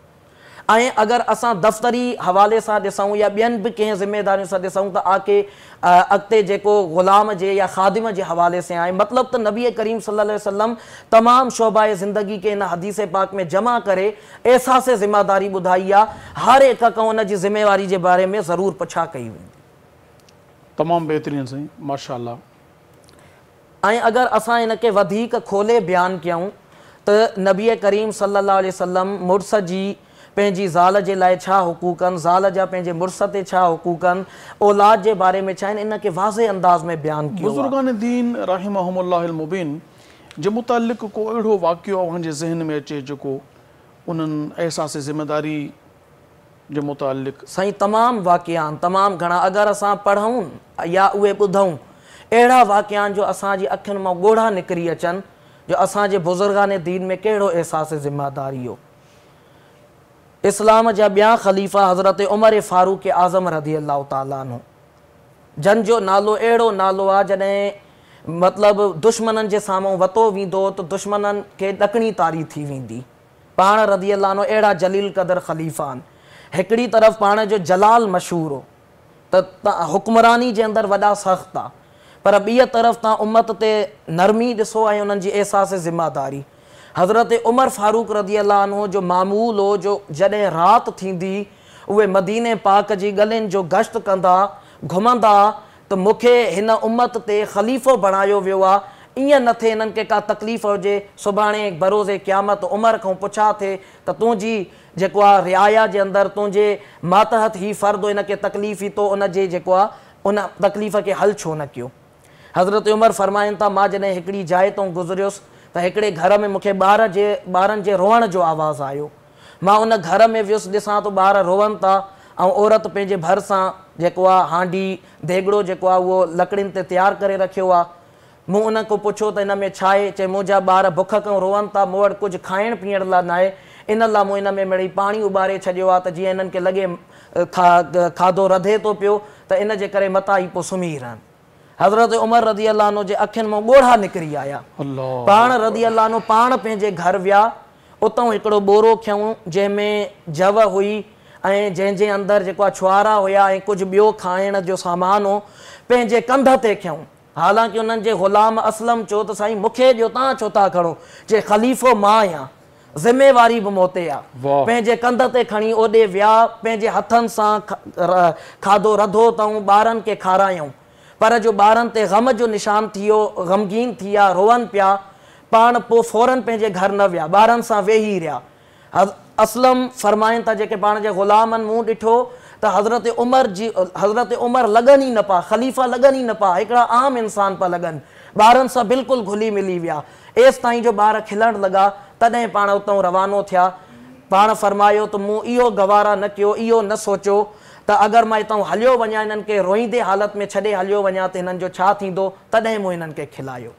ऐं अगरि असां दफ़्तरी हवाले सां ॾिसूं या ॿियनि बि कंहिं ज़िम्मेदारियुनि सां ॾिसूं त आके अॻिते जेको ग़ुलाम जे या ख़ादिम जे हवाले सां आहे। मतिलबु त नबी करीम सल्लल्लाहु अलैहि वसल्लम तमामु शोबाए ज़िंदगी खे हिन हदीस पाक में जमा करे एहसास ज़िम्मेदारी ॿुधाई आहे। हर हिक खां उन जी ज़िम्मेवारी जे बारे में ज़रूरु पुछा कई वेंदी। तमामु बहितरीनु साईं, माशाअल्लाह। ऐं अगरि असां हिनखे वधीक खोले बयानु कयूं त नबी करीम सल्लल्लाहु अलैहि वसल्लम मुड़ुस जी पंहिंजी ज़ाल जे लाइ छा हुकूक आहिनि, ज़ाल जा पंहिंजे मुड़ुस ते छा हुकूक आहिनि, औलाद जे बारे में छा आहिनि, इन खे वाज़े अंदाज़ में बयानु कयो। बुज़ुर्गान दीन रहिमहुमुल्लाह मुबीन जे मुतालिक़ को अहिड़ो वाक़ियो अव्हांजे ज़हन में अचे जेको उन्हनि एहसास ज़िम्मेदारी जे मुतालिक़? साईं तमामु वाक़िया आहिनि, तमामु घणा। अगरि असां पढ़ूं या उहे ॿुधूं, अहिड़ा वाक़िया आहिनि जो असांजी अखियुनि मां ॻोढ़ा निकिरी अचनि, जो असांजे बुज़ुर्गान दीन में कहिड़ो एहसास ज़िम्मेदारी हो। इस्लाम जा ॿिया ख़लीफ़ा हज़रत उमर फ़ारूक आज़म रज़ी अल्लाह ताला अन्हु, जन जो नालो अहिड़ो नालो आहे जॾहिं मतिलबु दुश्मननि जे साम्हूं वतो वेंदो त दुश्मननि खे ॾकणी तारी थी वेंदी। पाण रज़ी अल्लाह अन्हु अहिड़ा जलील क़दर ख़लीफ़ा आहिनि। हिकिड़ी तरफ़ पाण जो जलाल मशहूरु हो त हुक्मरानी जे अंदरि वॾा सख़्तु आहे, पर ॿीअ तरफ़ तव्हां उम्मत ते नरमी ॾिसो ऐं उन्हनि जी एहसास ज़िम्मेदारी। हज़रत उमर फ़ारूक रज़ी अल्लाह अन्हु जो मामूल हो जो जॾहिं राति थींदी उहे मदीने पाक जी ॻलियुनि जो गश्त कंदा घुमंदा त मूंखे हिन उम्मत ते ख़लीफ़ो बणायो वियो आहे, ईअं न थिए हिननि खे का तकलीफ़ हुजे, सुभाणे बरोज़े क़यामत उमर खां पुछा थिए त तुंहिंजी जेको आहे रिआया जे अंदरि तुंहिंजे मातहत ही फ़र्द हिन खे तकलीफ़ तो उन जे जेको आहे उन तकलीफ़ खे हल छो न कयो। हज़रत उमर फरमाइनि था, मां जॾहिं हिकिड़ी जाइ तां गुज़रियुसि त हिकिड़े घर में मूंखे ॿारनि जे रोअण जो आवाज़ आयो। मां उन घर में वियुसि, ॾिसां थो ॿार रोअनि था ऐं औरत पंहिंजे भरिसां जेको आहे हांडी देगड़ो जेको आहे उहो लकड़ियुनि ते तयारु करे रखियो आहे। मूं उन खां पुछियो त हिन में छा आहे? चए मुंहिंजा ॿार बुख खां रोअनि था, मूं वटि कुझु खाइण पीअण लाइ न आहे, इन लाइ मूं हिन में मिड़ई पाणी उबारे छॾियो आहे त जीअं हिननि खे लॻे खाधो रधे थो पियो त इन जे करे मतां ई पोइ सुम्ही रहनि। हज़रत उमर रज़ी अल्लाह अन्हु जे अखियुनि मां ॻोढ़ा निकिरी आया। पाण रज़ी अल्लाह अन्हु पाण पंहिंजे घर विया, उतां हिकिड़ो ॿोरो खयूं जंहिंमें जव हुई ऐं जंहिंजे अंदरि जेको आहे छुहारा हुया ऐं कुझु ॿियो खाइण जो सामान हो, पंहिंजे कंध ते खयूं। हालांकि उन्हनि जे ग़ुलाम असलम चयो त साईं मूंखे ॾियो, तव्हां छो था खणो? चए ख़लीफ़ो मां आहियां, ज़िम्मेवारी बि मूं ते आहे। पंहिंजे कंध ते खणी ओॾे विया, पंहिंजे हथनि सां खाधो रधो अथऊं, ॿारनि खे खारायूं, पर जो ॿारनि ते ग़म जो निशान थी वियो, ग़मगीन थी विया, रोअनि पिया। पाण पोइ फ़ौरन पंहिंजे घर न विया, ॿारनि सां वेही रहिया। असलम फरमाइनि था जेके पाण जे ग़ुलाम आहिनि, मूं ॾिठो त हज़रत उमर लॻनि ई न पिया, ख़लीफ़ा लॻनि ई न पिया, हिकिड़ा आम इंसान पिया लॻनि, ॿारनि सां बिल्कुलु घुली मिली विया। एसि ताईं जो ॿार खिलणु लॻा, तॾहिं पाण उतां रवानो थिया। पाण फरमायो त मूं इहो गवारा न कयो, इहो न सोचियो त अगरि मां हितां हलियो वञा, हिननि खे रोईंदे हालत में छॾे हलियो वञा त हिननि जो छा थींदो, तॾहिं मूं हिननि खे खिलायो।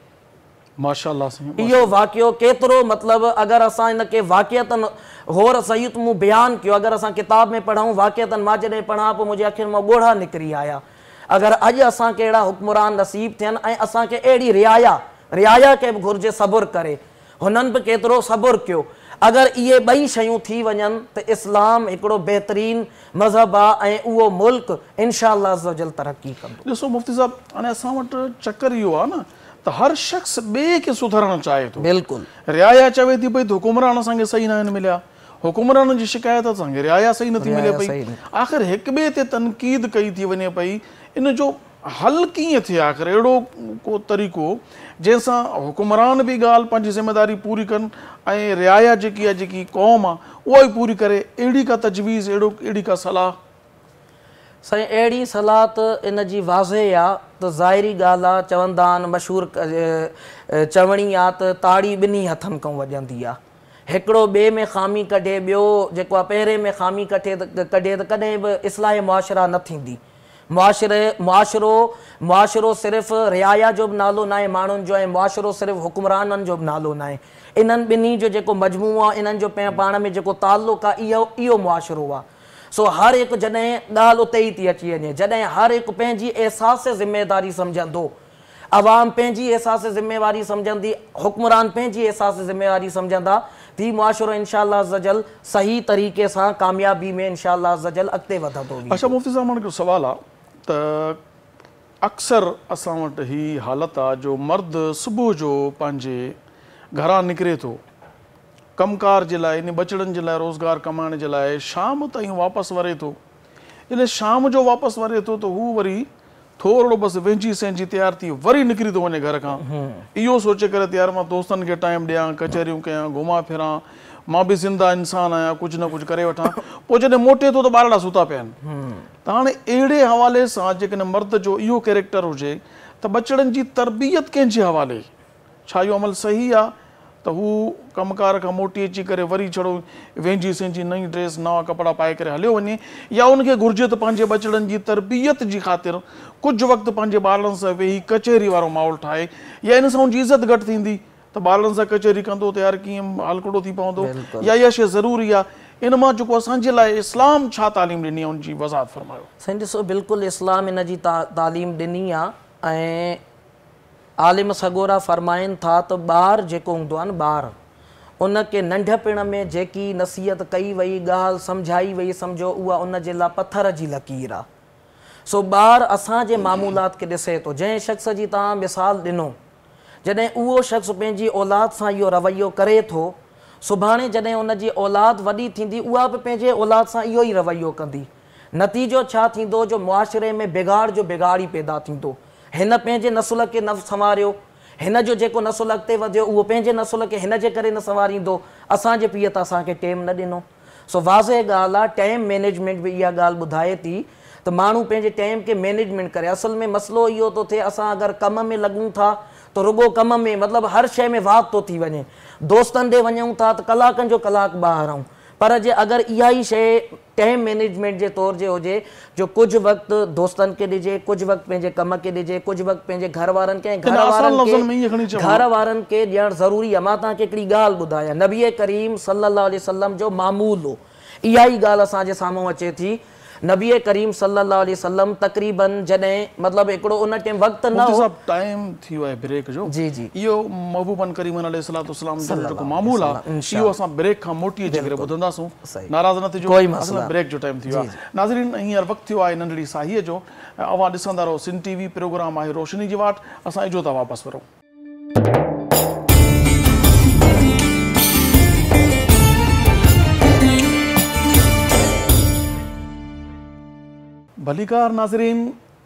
माशाअल्लाह। इहो वाक़ियो केतिरो मतिलबु अगरि असां हिनखे वाक़ियतन गौर सहित मूं बयानु कयो, अगरि असां किताब में पढ़ूं वाक़ियतन, मां जॾहिं पढ़ां पोइ मुंहिंजे अखियुनि मां ॻोढ़ा निकिरी आया। अगरि अॼु असांखे अहिड़ा हुक्मरान नसीब थियनि ऐं असांखे अहिड़ी रिआया खे बि घुरिजे सबुरु करे, हुननि बि केतिरो सबुरु कयो। अगरि इहे ॿई शयूं थी वञनि त इस्लाम हिकिड़ो बहितरीन मज़हब आहे ऐं उहो मुल्क इनशा अल्लाह तरक़ी कंदो। ॾिसो मुफ़्ती साहिबु, हाणे असां वटि चक्कर इहो आहे न त हर शख़्स ॿिए खे सुधारणु चाहे थो। बिल्कुलु। रिआया चवे थी पई त हुकुमरान असांखे सही न आहिनि मिलिया, हुकुमराननि जी शिकायत असांखे रिआया सही नथी मिले पई, आख़िर हिक ॿिए ते तनक़ीद कई थी वञे पई। इन जो हल कीअं थिए? आख़िर अहिड़ो को तरीक़ो जंहिंसां हुकुमरान बि ॻाल्हि पंहिंजी ज़िम्मेदारी पूरी कनि ऐं रिआया जेकी आहे, जेकी क़ौम आहे, उहा बि पूरी करे, अहिड़ी का तजवीज़, अहिड़ी का सलाह? साईं अहिड़ी सलाह त इन जी वाज़े आहे त ज़ाहिरी ॻाल्हि आहे, चवंदा आहिनि मशहूरु चवणी आहे त ताड़ी ॿिन्ही हथनि खां वॼंदी आहे। هڪڙو ٻئي ۾ خامي ڪڍي، ٻيو جيڪو آهي پهرين ۾ خامي ڪڍي ته ڪڏهن به اصلاح معاشره نه ٿيندي. معاشري معاشرو معاشرو صرف رعايا جو به نالو ناهي ماڻهن جو ۽ معاشرو صرف حڪمرانن جو به نالو ناهي. انهن ٻنهي جو جيڪو مجموعو آهي، انهن جو پاڻ ۾ جيڪو تعلق آهي، اهو اهو معاشرو آهي. سو هر هڪ جڏهن ڳالهه اتي ئي ٿي اچي وڃي، جڏهن هر هڪ پنهنجي احساس ذميداري سمجهندو، عوام پنهنجي احساس ذميواري سمجهندي، حڪمران پنهنجي احساس ذميواري سمجهندا ته هي معاشرو انشاء الله عزّوجلّ صحيح طريقي سان ڪاميابي ۾ انشاء الله عزّوجلّ اڳتي وڌندو اڇا ويندو. مفتي صاحب هاڻي هڪڙو سوال آ ته اڪثر اسان وٽ هي حالت آ جو مرد صبح جو پنهنجي گهران نڪري ٿو ڪم ڪار جي لاء يعني ٻچڙن جي لاء روزگار ڪمائڻ جي لاء شام تائين واپس وري ٿو جڏهن شام جو واپس وري ٿو ته هو وري ٿورڙو بس وهنجي سهنجي تيار ٿي وري نڪري ٿو وڃي گهر کان اهو سوچي ڪري ته يار مان دوستن کي ٽائيم ڏيان ڪچهريون ڪيان گهمان ڦران مان به زنده انسان آهيان ڪجهه نه ڪجهه ڪري وٺان پوء جڏهن موٽي ٿو ته ٻارڙا ستا پيا آهن ته هاڻي اهڙي حوالي سان جيڪڏهن مرد جو اهو ڪيريڪٽر هجي ته ٻچڙن جي تربيت ڪنهن جي حوالي ڇا اهو عمل صحيح آ ته هو ڪم ڪار کان موٽي اچي ڪري وري ڇڙو وهنجي سهنجي نئين ڊريس نوان ڪپڙا پائي ڪري هليو وڃي يا ان کي گهرجي ته پنهنجي ٻچڙن جي تربيت جي خاطر ڪجهه وقت پنهنجي ٻارڙن سان ويهي ڪچهري وارو ماحول ٺاهي يا ان سان ان جي عزت گهٽ ٿيندي ته ٻارڙن سان ڪچهري ڪندو ته يار ڪيئن هلڪڙو ٿي پوندو يا اها شيء ضروري آ ان مان جيڪو اسان جي لاء اسلام ڇا تعليم ڏني آ ان جي وضاحت فرمايو. سائين ڏسو بلڪل اسلام ان جي تعليم ڏني آ ۽ عالم سڳورا فرمائن ٿا ته ٻار جيڪو هوندو آهي نه ٻار ان کي ننڍپڻ ۾ جيڪي نصيحت ڪئي وئي ڳالهه سمجهائي وئي سمجهو اها ان جي لاء پٿر جي لڪير آهي سو ٻار اسان جي معمولات کي ڏسي ٿو جنهن شخص جي توهان مثال ڏنو جڏهن اهو شخص پنهنجي اولاد سان اهو رويو ڪري ٿو سڀاڻي جڏهن ان جي اولاد وڏي ٿيندي اها به پنهنجي اولاد سان اهو ئي رويو ڪندي نتيجو ڇا ٿيندو جو معاشري ۾ بگاڙ جو بگاڙ ئي پيدا ٿيندو. هن پنهنجي نسل کي نه سنواريو، هن جو جيڪو نسل اڳتي وڌيو اهو پنهنجي نسل کي هن جي ڪري نه سنواريندو، اسان جي پيء ته اسان کي ٽيم نه ڏنو. سو واضح ڳالهه آ ٽيم مينيجمينٽ به اها ڳالهه ٻڌائي ٿي ته ماڻهو پنهنجي ٽيم کي مينيجمينٽ ڪري. اصل ۾ مسئلو اهو ٿو ٿئي اسان اگر ڪم ۾ لڳون ٿا ته رڳو ڪم ۾ مطلب هر شيء ۾ واڌ ٿو ٿي وڃي. دوستن ڏي وڃون ٿا ته ڪلاڪن جو ڪلاڪ ٻاهر آهيون. پر جي اگر اها ئي شيء ٽيم مينيجمينٽ جي طور جي هجي جو ڪجهه وقت دوستن کي ڏجي، ڪجهه وقت پنهنجي ڪم کي ڏجي، ڪجهه وقت پنهنجي گهر وارن کي ۽ گهر وارن کي گهر وارن کي ڏيڻ ضروري آهي. مان توهان کي هڪڙي ڳالهه ٻڌايان نبي ڪريم صلي الله عليه وسلم جو معمول هو اها ئي ڳالهه اسان جي سامهون اچي ٿي نبي ڪريم صلي الله عليه وسلم تقريباً جڏهن مطلب هڪڙو ان ٽيم وقت نه مفتي هو. صاحب ٽائيم ٿي ويو آهي بريڪ جو جي جي. اهو محبوبن ڪريمن عليه الصلوة والسلام جن جو جيڪو معمول آهي اهو اسان بريڪ کان موٽي اچي ڪري ٻڌنداسون ناراض نه ٿجو اصل ۾ بريڪ جو ٽائيم ٿي ويو آهي ناظرين هينئر وقت ٿيو آهي ننڍڙي ساهيء جو اوهان ڏسندا رهو سنڌ ٽي وي پروگرام آهي روشني جي واٽ اسان اجهو ٿا واپس ورون. ڀليڪار ناظرين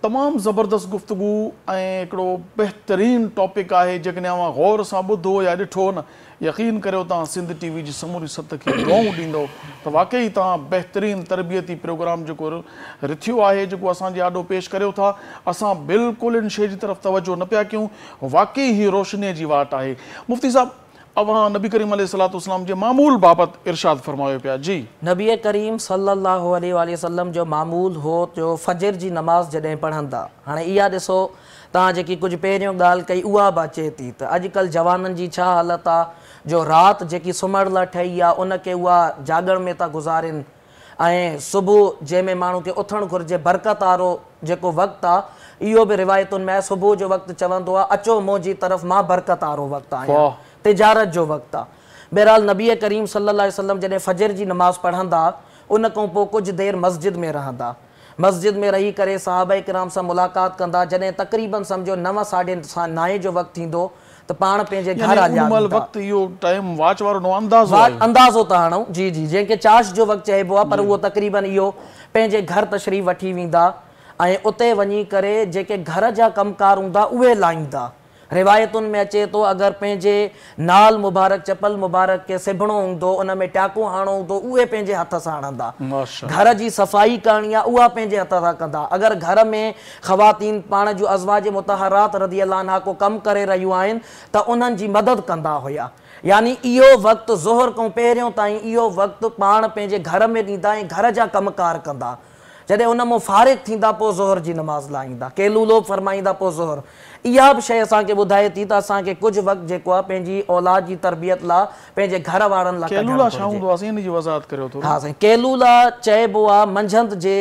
تمام زبردست گفتگو ۽ هڪڙو بهترين ٽاپڪ آهي جيڪڏهن اوهان غور سان ٻڌو يا ڏٺو نه يقين ڪريو توهان سنڌ ٽي وي جي سموري سٿ کي دعائون ڏيندؤ ته واقعي توهان بهترين تربيتي پروگرام جيڪو رٿيو آهي جيڪو اسان جي آڏو پيش ڪريو ٿا اسان بلڪل ان شيء جي طرف توجه نه پيا ڪيون واقعي هي روشنيء جي واٽ آهي مفتي صاحب اوهان نبي ڪريم عليه الصلوة والسلام جي معمول بابت ارشاد فرمايو پيا جي. نبي ڪريم صلي الله عليه واٰله وسلم جو معمول هو جو فجر جي نماز جڏهن پڙهندا هاڻي اها ڏسو توهان جيڪي ڪجهه پهريون ڳالهه ڪئي اها به اچي ٿي ته اڄڪلهه جوانن جي ڇا حالت آ جو رات جيڪي سمهڻ لاء ٺهي آ ان کي اها جاڳڻ ۾ ٿا گذارين ۽ صبح جنهن ۾ ماڻهو کي اٿڻ گهرجي برڪت وارو جيڪو وقت آ اهو به روايتن ۾ آهي صبح جو وقت چوندو آ اچو منهنجي طرف مان برڪت وارو وقت آهيان تجارت جو وقت آ بهرحال نبي ڪريم صلي الله عليه وسلم جڏهن فجر جي نماز پڙهندا ان کان پوء ڪجهه دير مسجد ۾ رهندا مسجد ۾ رهي ڪري صحابه ڪرام سان ملاقات ڪندا، جڏهن تقريباً سمجهو نو ساڍي نائين جو وقت ٿيندو ته پاڻ پنهنجي گهر يعني هليا ان مهل ويندا. وقت اهو ٽائيم واچ وارو نه اندازو آهي. اندازو ٿا هڻون جي جي جنهن کي چاشت جو وقت چئبو آهي پر اهو تقريباً اهو پنهنجي گهر تشريف وٺي ويندا ۽ اتي وڃي ڪري جيڪي گهر جا ڪم ڪار هوندا اهي لاهيندا. روايتن ۾ اچي ٿو اگر پنهنجي نعل مبارڪ، چپل مبارڪ، کي سبڻو هوندو، ان ۾ ٽاڪو هڻڻو هوندو، اهي پنهنجي هٿ سان هڻندا. گهر جي صفائي ڪرڻي آهي، اها پنهنجي هٿ سان ڪندا. اگر گهر ۾ خواتين پاڻ جون ازواج مطهرات رضي الله عنها ڪو ڪم ڪري رهيون آهن ته انهن جي مدد ڪندا هيا. يعني اهو وقت ظهر کان پهريون تائين اهو وقت پاڻ پنهنجي گهر ۾ ڏيندا ۽ گهر جا ڪم ڪار ڪندا. جڏهن ان مون فارغ ٿيندا پوء ظهر جي نماز لاهيندا، قيلولو فرمائيندا پوء ظهر. اها به شيء اسان کي ٻڌائي ٿي ته اسان کي ڪجهه وقت جيڪو آهي پنهنجي اولاد جي تربيت لا پنهنجي گهر وارن لا ڪڍڻ قيلولا ڇا گهرجي. هوندو آهي سائين ان جي وضاحت ڪريو ٿورو. ها سائين قيلولا چئبو آهي منجهند جي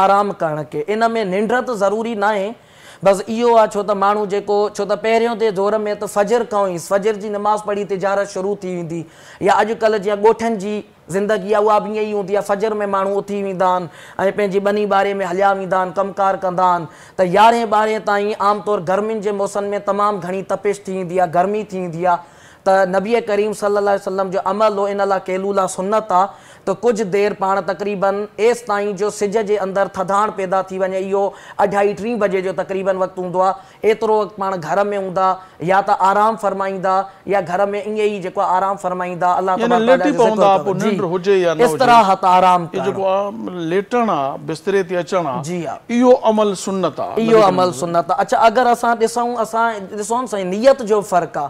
آرام ڪرڻ کي. ان ۾ ننڊ ته ضروري ناهي بس اهو آهي ڇو ته ماڻهو جيڪو ڇو ته پهريون جي دور ۾ ته فجر کان ئي فجر جي نماز پڙهي تجارت شروع ٿي ويندي يا اڄڪلهه جيئن ڳوٺن جي زندگي آهي اها به ائين ئي هوندي آهي، فجر ۾ ماڻهو اٿي ويندا آهن ۽ پنهنجي ٻني ٻاري ۾ هليا ويندا آهن، ڪم ڪار ڪندا آهن ته يارهين ٻارهين تائين عام طور گرمين جي موسم ۾ تمام گهڻي تپش ٿي ويندي آهي، گرمي ٿي ويندي آهي ته نبي ڪريم صلي الله عليه وسلم جو عمل هو ان لاء قيلوله سنت آهي ته ڪجهه دير پاڻ تقريبن ايستائين جو سج جي اندر ٿڌاڻ پيدا ٿي وڃي اهو اڍائي ٽين بجي جو تقريبن وقت هوندو آهي ايترو وقت پاڻ گهر ۾ هوندا يا ته آرام فرمائيندا يا گهر ۾ ائين ئي جيڪو آهي آرام فرمائيندا الله يعني تبارڪ تعاليٰ ليٽي جو ذڪر پوندا پوء ڪندا جي ننڊ هجي يا نه هجي استراحت آرام اهو ڪرڻ. جيڪو آ ليٽڻ آ بستري تي اچڻ آ جي ها. اهو عمل سنت آ اهو نبي ڪريم عمل سنت آ. اڇا اگر اسان ڏسون اسان ڏسون سائين نيت جو فرق آ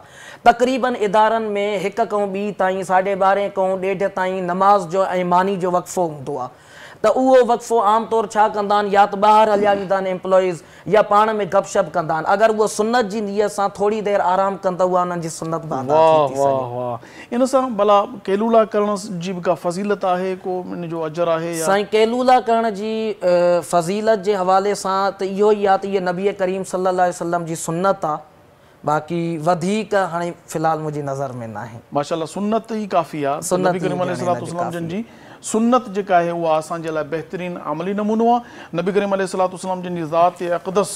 تقريبن ادارن ۾ هڪ کان ٻي تائين ساڍي ٻارهين کان ڏيڍ تائين نماز جو ۽ ماني جو وقفو هوندو آ ته اهو وقفو عام طور ڇا ڪندا آهن يا ته ٻاهر هليا ويندا آهن ايمپلائيز يا پاڻ ۾ گپ شپ ڪندا آهن اگر اهو سنت جي نيت سان ٿوري دير آرام ڪن ته اها انهن جي سنت به ادا ٿي واه ٿي واه سگهي. واه ان سان ڀلا قيلولا ڪرڻ جي به ڪا فضيلت آهي ڪو ان جو اجر آهي يا. سائين قيلولا ڪرڻ جي فضيلت جي حوالي سان ته اهو ئي آهي ته اهي نبي ڪريم صلي الله عليه وسلم جي سنت آهي باقي وڌيڪ هاڻي في الحال منهنجي نظر ۾ ناهي. ماشاءالله سنت ئي ڪافي آ ته نبي سنت ئي ڪريم عليه هجڻ الصلوة هن جي والسلام جن ڪافي. جي سنت جيڪا آهي اها اسان جي لاء بهترين عملي نمونو آ. نبي ڪريم عليه الصلوة والسلام جن جي ذات اقدس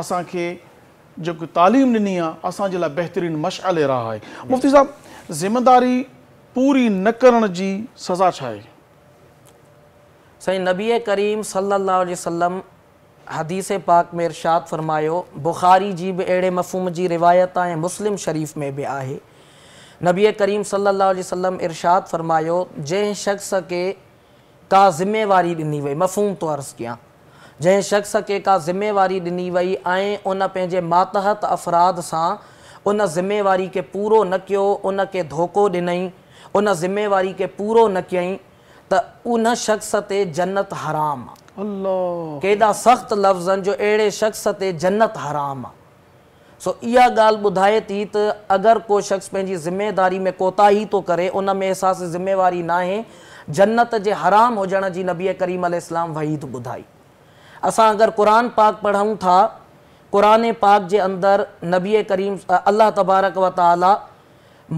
اسان کي جيڪو تعليم ڏني آ اسان جي لاء بهترين مشعل راهه آهي. مفتي صاحب ذميداري پوري نه ڪرڻ جي سزا ڇا آهي؟ سائين نبي ڪريم صلي الله عليه وسلم حديث پاڪ ۾ ارشاد فرمايو، بخاري جي به اهڙي مفهوم جي روايت آهي ۽ مسلم شريف ۾ به آهي. نبي ڪريم صلي الله عليه وسلم ارشاد فرمايو، جنهن شخص کي ڪا ذميواري ڏني وئي، مفهوم ٿو عرض ڪيان، جنهن شخص کي ڪا ذميواري ڏني وئي ۽ ان پنهنجي ماتحت افراد سان ان ذميواري کي پورو نه ڪيو، ان کي ڌوڪو ڏنئين، ان ذميواري کي پورو نه ڪيائين ته ان شخص تي جنت حرام آ. الله. ڪيڏا سخت لفظ آهن جو اهڙي شخص تي جنت حرام آ. سو اها ڳالهه ٻڌائي ٿي ته اگر ڪو شخص پنهنجي ذميداري ۾ ڪوتاهي ٿو ڪري ان ۾ احساس ذميواري ناهي، جنت جي حرام هجڻ جي نبي ڪريم عليه السلام وعيد ٻڌائي. اسان اگر قرآن پاڪ پڙهون ٿا، قرآن پاڪ جي اندر نبي ڪريم الله تبارڪ و تعالي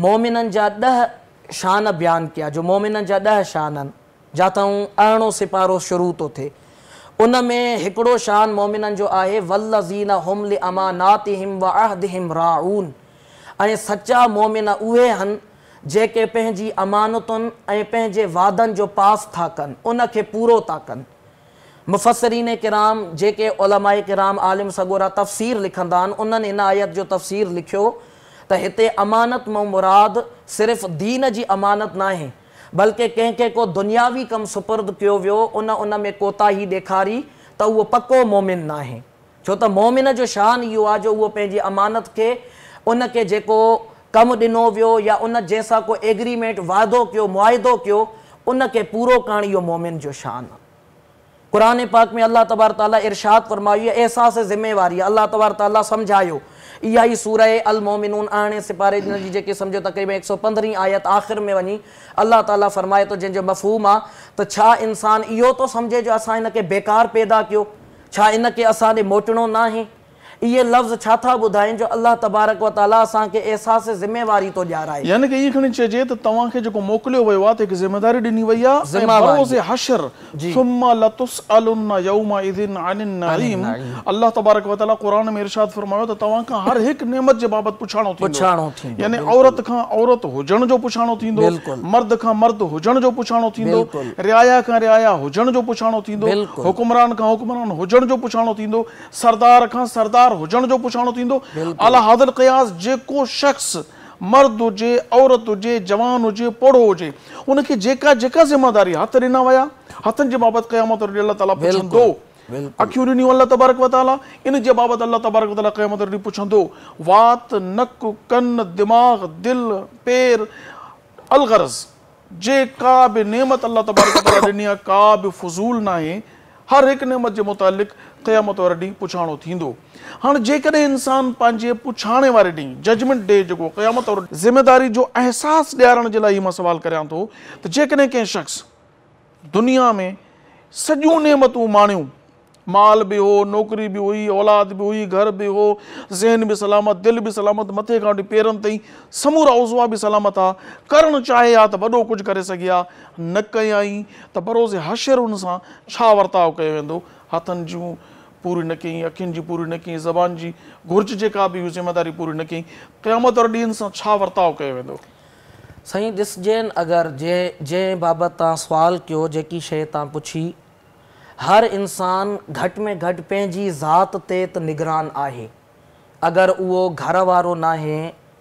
مومنن جا ڏهه شان بيان ڪيا جو مومنن جا ڏهه شان آهن جاتئون ارڙهون سپارو شروع ٿو ٿئي ان ۾ هڪڙو شان مومنن جو آهي والذين هم لاماناتهم وعهدهم راعون ۽ سچا مومن اهي هن جيڪي پنهنجي امانتن ۽ پنهنجي وعدن جو پاس ٿا ڪن ان کي پورو ٿا ڪن. مفسرين ڪرام جيڪي علماء ڪرام عالم سڳورا تفسير لکندا آهن انهن هن آيت جو تفسير لکيو ته هتي امانت مان مراد صرف دين جي امانت ناهي بلڪه ڪنهن کي ڪو دنياوي ڪم سپرد ڪيو ويو ان ان ۾ ڪوتاهي ڏيکاري ته اهو پڪو مؤمن ناهي ڇو ته مؤمن جو شان اهو آهي جو اهو پنهنجي امانت کي ان کي جيڪو ڪم ڏنو ويو يا ان جنهن سان ڪو ايگريمينٽ وعدو ڪيو معاهدو ڪيو ان کي پورو ڪرڻ اهو مؤمن جو شان آهي. قرآن پاڪ ۾ الله تبارڪ تعاليٰ ارشاد فرمايو اهو احساس ذميواري آهي الله تبارڪ تعاليٰ سمجهايو اها ئي سوره المومنون ارڙهين سپاري جن جي جيڪي سمجهو تقريبا هڪ سؤ پندرهين آيت آخر ۾ وڃي الله تعاليٰ فرمائي ٿو جنهن جو مفهوم آهي ته ڇا انسان اهو ٿو سمجهي جو اسان هن کي بيڪار پيدا ڪيو ڇا ان کي اسان ڏي موٽڻو ناهي اهي لفظ ڇا ٿا ٻڌائين جو الله تبارڪ و تعاليٰ اسان کي احساس ذميواري ٿو ڏيارائي. يعني ڪه ائين کڻي چئجي ته توهان کي جيڪو موڪليو ويو آهي ته هڪ ذميداري ڏني وئي آهي ۽ بروز حشر ثم لتسألن يومئذ عن النعيم الله تبارڪ و تعاليٰ قرآن ۾ ارشاد فرمايو ته توهان کان هر هڪ نعمت جي بابت پڇاڻو ٿيندو يعني عورت کان عورت هجڻ جو پڇاڻو ٿيندو، مرد کان مرد هجڻ جو پڇاڻو ٿيندو، رعايا کان رعايا هجڻ جو پڇاڻو ٿيندو، حڪمران کان حڪمران هجڻ جو پڇاڻو ٿيندو، سردار کان سردار ذميدار هجڻ جو پڇاڻو ٿيندو. عليٰ هذا القياس جيڪو شخص مرد هجي، عورت هجي، جوان هجي، پوڙهو هجي، ان کي جيڪا جيڪا ذميداري هٿ ڏنا ويا، هٿن جي بابت قيامت واري ڏينهن الله تعاليٰ پڇندو. اکيون ڏنيون الله تبارڪ و تعاليٰ، ان جي بابت الله تبارڪ و تعاليٰ قيامت واري ڏينهن پڇندو. وات، نڪ، ڪن، دماغ، دل، پير، الغرض جيڪا به نعمت الله تبارڪ و تعاليٰ ڏني آهي ڪا به فضول ناهي، هر هڪ نعمت جي متعلق قيامت واري ڏينهن پڇاڻو ٿيندو. هاڻ جيڪڏهن انسان پنهنجي پڇاڻي واري ڏينهن، ججمينٽ ڊي، جيڪو قيامت وارو، ذميداري جو احساس ڏيارڻ جي لاء هي مان سوال ڪريان ٿو ته جيڪڏهن ڪنهن شخص دنيا ۾ سڄيون نعمتون ماڻيون، مال به هو، نوڪري به هئي، اولاد به هئي، گهر به هو، ذهن به سلامت، دل به سلامت، مٿي کان وٺي پيرن تائين سمورا عضوا به سلامت ها، ڪرڻ چاهي ها ته وڏو ڪجهه ڪري سگهي ها، نه ڪيائين ته بروز حشر ان سان ڇا ورتاء ڪيو ويندو؟ هٿن جون پوري نه ڪيائين، اکين جي پوري نه ڪيائين، زبان جي گهرج جيڪا به هئي ذميداري پوري نه ڪيائين، قيامت واري ڏينهن سان ڇا ورتاء ڪيو ويندو؟ سائين ڏسجين اگر جنهن بابت توهان سوال ڪيو، جيڪي شيء توهان پڇي، هر انسان گهٽ ۾ گهٽ پنهنجي ذات تي ته نگران آهي. اگر اهو گهر وارو ناهي،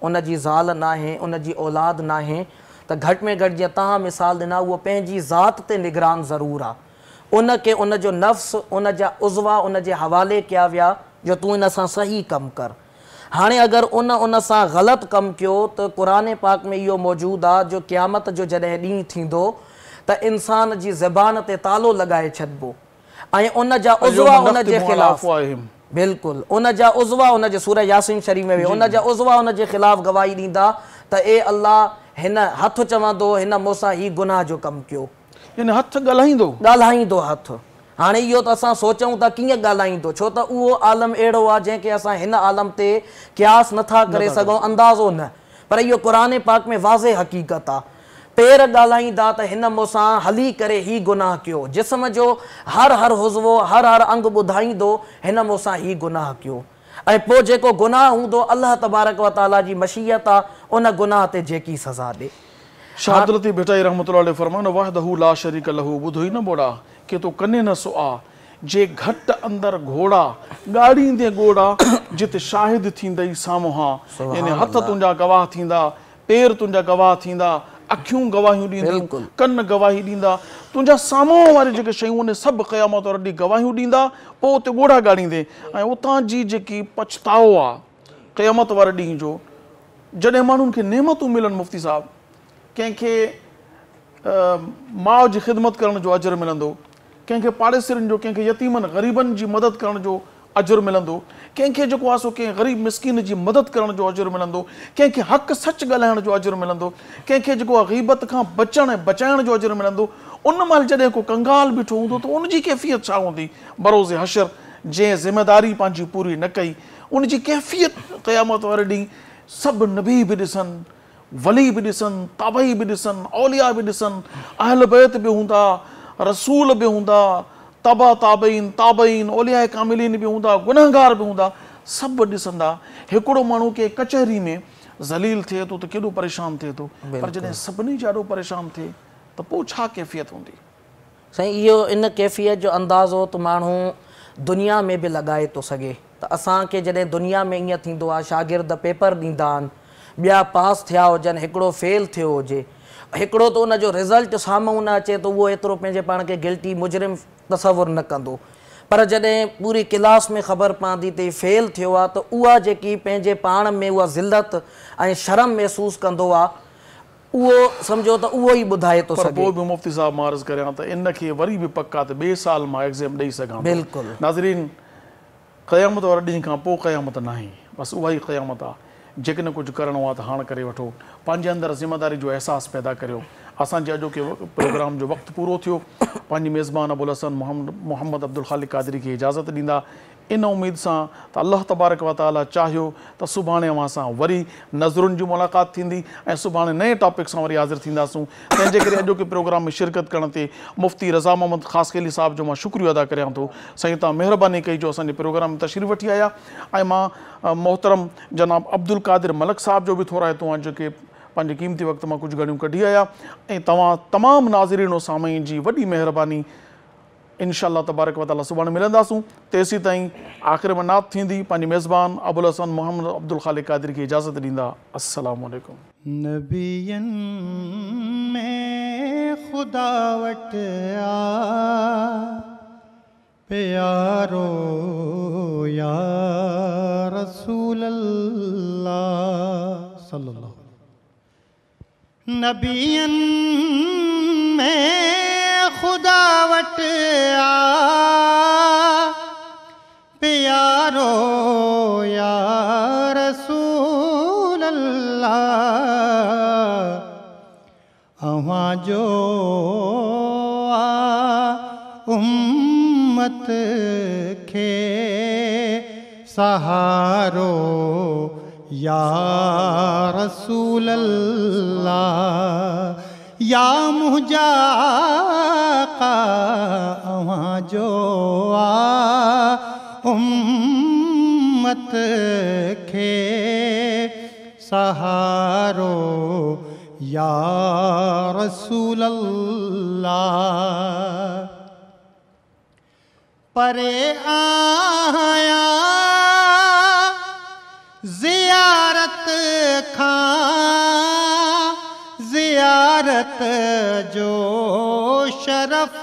ان جي زال ناهي، ان جي اولاد ناهي ته گهٽ ۾ گهٽ جيئن توهان مثال ڏنا اهو پنهنجي ذات تي نگران ضرور آ. ان کي ان جو نفس، ان جا عضوا ان جي حوالي ڪيا ويا جو تون ان سان صحيح ڪم ڪر. هاڻي اگر ان ان سان غلط ڪم ڪيو ته قرآن پاڪ ۾ اهو موجود آ جو قيامت جو جڏهن ڏينهن ٿيندو ته انسان جي زبان تي تالو لڳائي ڇڏبو ۽ ان جا عضوا ان جي خلاف بلڪل ان جا عضوا ان جي سوره ياسين شريف ۾ به ان جا عضوا ان جي خلاف گواهي ڏيندا ته اي الله هن هٿ چوندو هن مون سان هي گناهه جو ڪم ڪيو. يعني هٿ ڳالهائيندو. ڳالهائيندو هٿ. هاڻي اهو ته اسان سوچون ته ڪيئن ڳالهائيندو، ڇو ته اهو عالم اهڙو آهي جنهن کي اسان هن عالم تي قياس نه ٿا ڪري سگهون، اندازو نه، پر اهو قرآن پاڪ ۾ واضح حقيقت آهي. پير ڳالهائيندا ته هن مون سان هلي ڪري هي گناهه ڪيو، جسم جو هر هر عضوو، هر هر انگ ٻڌائيندو هن مون سان هي گناهه ڪيو ۽ پوء جيڪو گناهه هوندو الله تبارڪ و تعاليٰ جي مشيت آ ان گناهه تي جيڪي سزا ڏي. شاهه عبداللطيف ڀٽائي رحمة الله عليه فرمايو وحده لا شريڪ له ٻڌو ئي نه ٻوڙا، ڪي تو ڪني نه سو آ، جي گهٽ اندر گهوڙا، ڳاڙيندين ڳوڙها، جت شاهد ٿيندئي سامهان، يعني هٿ تنهنجا گواهه ٿيندا، پير تنهنجا گواهه ٿيندا، اکيون گواهيون ڏينديون، ڪن گواهي ڏيندا، تنهنجا سامهون واريون جيڪي شيون اهي سڀ قيامت واري ڏينهن گواهيون ڏيندا، پوء اتي ڳوڙها ڳاڙيندين ۽ اتان جي جيڪي پڇتاء آ قيامت واري ڏينهن جو، جڏهن ماڻهن کي نعمتون ملن مفتي صاحب ڪنهن کي ماء جي خدمت ڪرڻ جو اجر ملندو، ڪنهن کي پاڙيسرين جو، ڪنهن کي يتيمن غريبن جي مدد ڪرڻ جو اجر ملندو، ڪنهن کي جيڪو آهي سو ڪنهن غريب مسڪين جي مدد ڪرڻ جو اجر ملندو، ڪنهن کي حق سچ ڳالهائڻ جو اجر ملندو، ڪنهن کي جيڪو آهي غيبت کان بچڻ ۽ بچائڻ جو اجر ملندو، ان مهل جڏهن ڪو ڪنگال بيٺو هوندو ته ان جي ڪيفيت ڇا هوندي؟ بروز حشر جنهن ذميداري پنهنجي پوري نه ڪئي ان جي ڪيفيت قيامت واري ڏينهن سڀ نبي به ڏسن، ولي به ڏسن، تابعي به ڏسن، اولياء به ڏسن، اهل بيت به هوندا، رسول به هوندا، تبع تابعين، تابعين، اولياء ڪاملين به هوندا، گنهگار به هوندا، سڀ ڏسندا. هڪڙو ماڻهو ڪنهن ڪچهري ۾ ذليل ٿئي ٿو ته ڪيڏو پريشان ٿئي ٿو، پر جڏهن سڀني جي آڏو پريشان ٿئي ته پوء ڇا ڪيفيت هوندي؟ سائين اهو ان ڪيفيت جو اندازو ته ماڻهو دنيا ۾ به لڳائي ٿو سگهي ته اسان کي جڏهن دنيا ۾ ائين ٿيندو آهي شاگرد پيپر ڏيندا آهن ٻيا پاس ٿيا هجن هڪڙو فيل ٿيو هجي هڪڙو ته ان جو رزلٽ سامهون نه اچي ته اهو ايترو پنهنجي پاڻ کي گلٽي مجرم تصور نه ڪندو پر جڏهن پوري ڪلاس ۾ خبر پوندي ته هي فيل ٿيو آهي ته اها جيڪي پنهنجي پاڻ ۾ اها ذلت ۽ شرم محسوس ڪندو آهي اهو سمجهو ته اهو ئي ٻڌائي ٿو پر سگهي. پوء به مفتي صاحب مان عرض ڪريان ته ان کي وري به پڪ آ ته ٻئي سال مان ايگزيم ڏئي سگهان ٿو. بلڪل. ناظرين قيامت واري ڏينهن کان پوء قيامت ناهي بس اها ئي قيامت آ جيڪڏهن ڪجهه ڪرڻو آ ته هاڻ ڪري وٺو پنهنجي اندر ذميداري جو احساس پيدا ڪريو اسان جي اڄوڪي پروگرام جو وقت پورو ٿيو پنهنجي ميزبان ابوالحسن محمد عبدالخالق قادري کي اجازت ڏيندا ان اميد سان ته الله تبارڪ و تعاليٰ چاهيو ته سڀاڻي اوهان سان وري نظرن جي ملاقات ٿيندي ۽ سڀاڻي نئين ٽاپڪ سان وري حاضر ٿينداسون تنهن جي ڪري اڄوڪي پروگرام ۾ شرڪت ڪرڻ تي مفتي رضا محمد خاصخيلي صاحب جو مان شڪريو ادا ڪريان ٿو سائين توهان مهرباني ڪئي جو اسان جي پروگرام ۾ تشريف وٺي آيا ۽ مان محترم جناب عبدالقادر ملڪ صاحب جو به ٿورائتو آهيان جيڪي پنهنجي قيمتي وقت مان ڪجهه گهڙيون ڪڍي آيا ۽ توهان تمام ناظرين و سامعين جي وڏي مهرباني. انشاء الله تبارڪ و تعاليٰ سڀاڻي ملنداسون، تيسين تائين آخر ۾ نعت ٿيندي، پنهنجي ميزبان ابوالحسن محمد عبدالخالق قادري کي اجازت ڏيندا. السلام عليڪم. نبين ۾ خدا وٽ آ پيارو يا رسول الله صلي الله. نبين ۾ خدا وٽ آ پيارو يا رسول الله، اوهان جو آ امت کي سهارو يا رسول الله، يا منهنجا آقا اوهان جو آ امت کي سهارو يا رسول الله. پري آهيان زيارت کان، زيارت جو شرف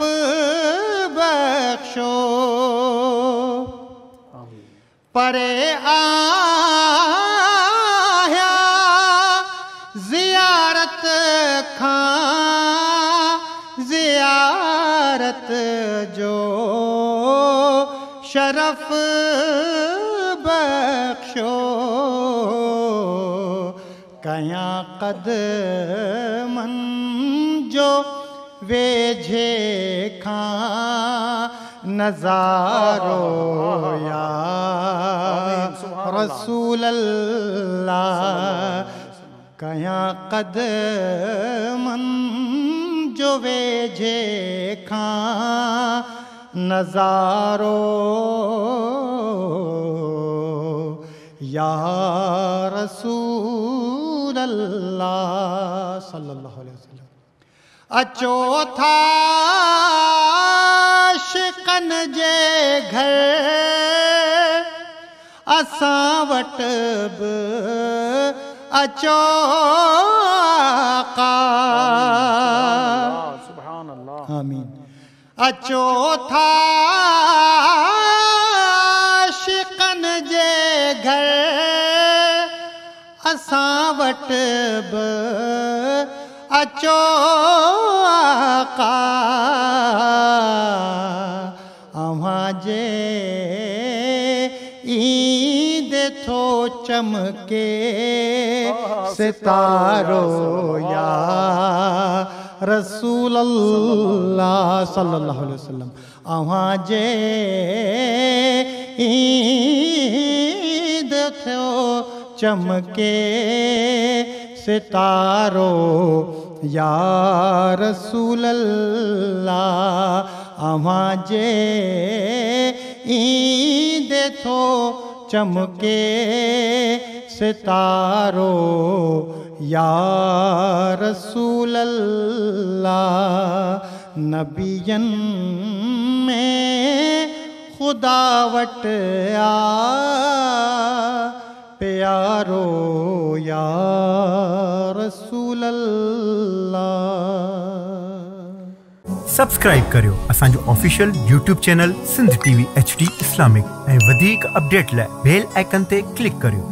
بخشو. پري آهيان زيارت کان، زيارت جو شرف بخشو. ڪيان قدمن جو ويجهي کان نظارو يا رسول الله، ڪيان قدمن جو ويجهي کان نظارو يا رسول الله صلي الله عليه وسلم. اچو ٿا عاشقن جي گهر، اسان وٽ به اچو آقا. سبحان الله. آمين. اچو ٿا عاشقن جي گهر، اسان وٽ به اچو آقا. اوهان جي ايندي ٿو چمڪي ستارو يا رسول الله صلي الله عليه وسلم. اوهان جي ايندي ٿو چمڪي ستارو يا رسول الله. اوهان جي ايندي ٿو چمڪي ستارو يا رسول الله. نبين ۾ خدا وٽ آ پيارو يا رسول الله. سبسڪرائب ڪريو اسان جو official YouTube channel Sindh T V H D Islamic ۽ وڌيڪ اپڊيٽ لاء بيل آئيڪن تي ڪلڪ ڪريو.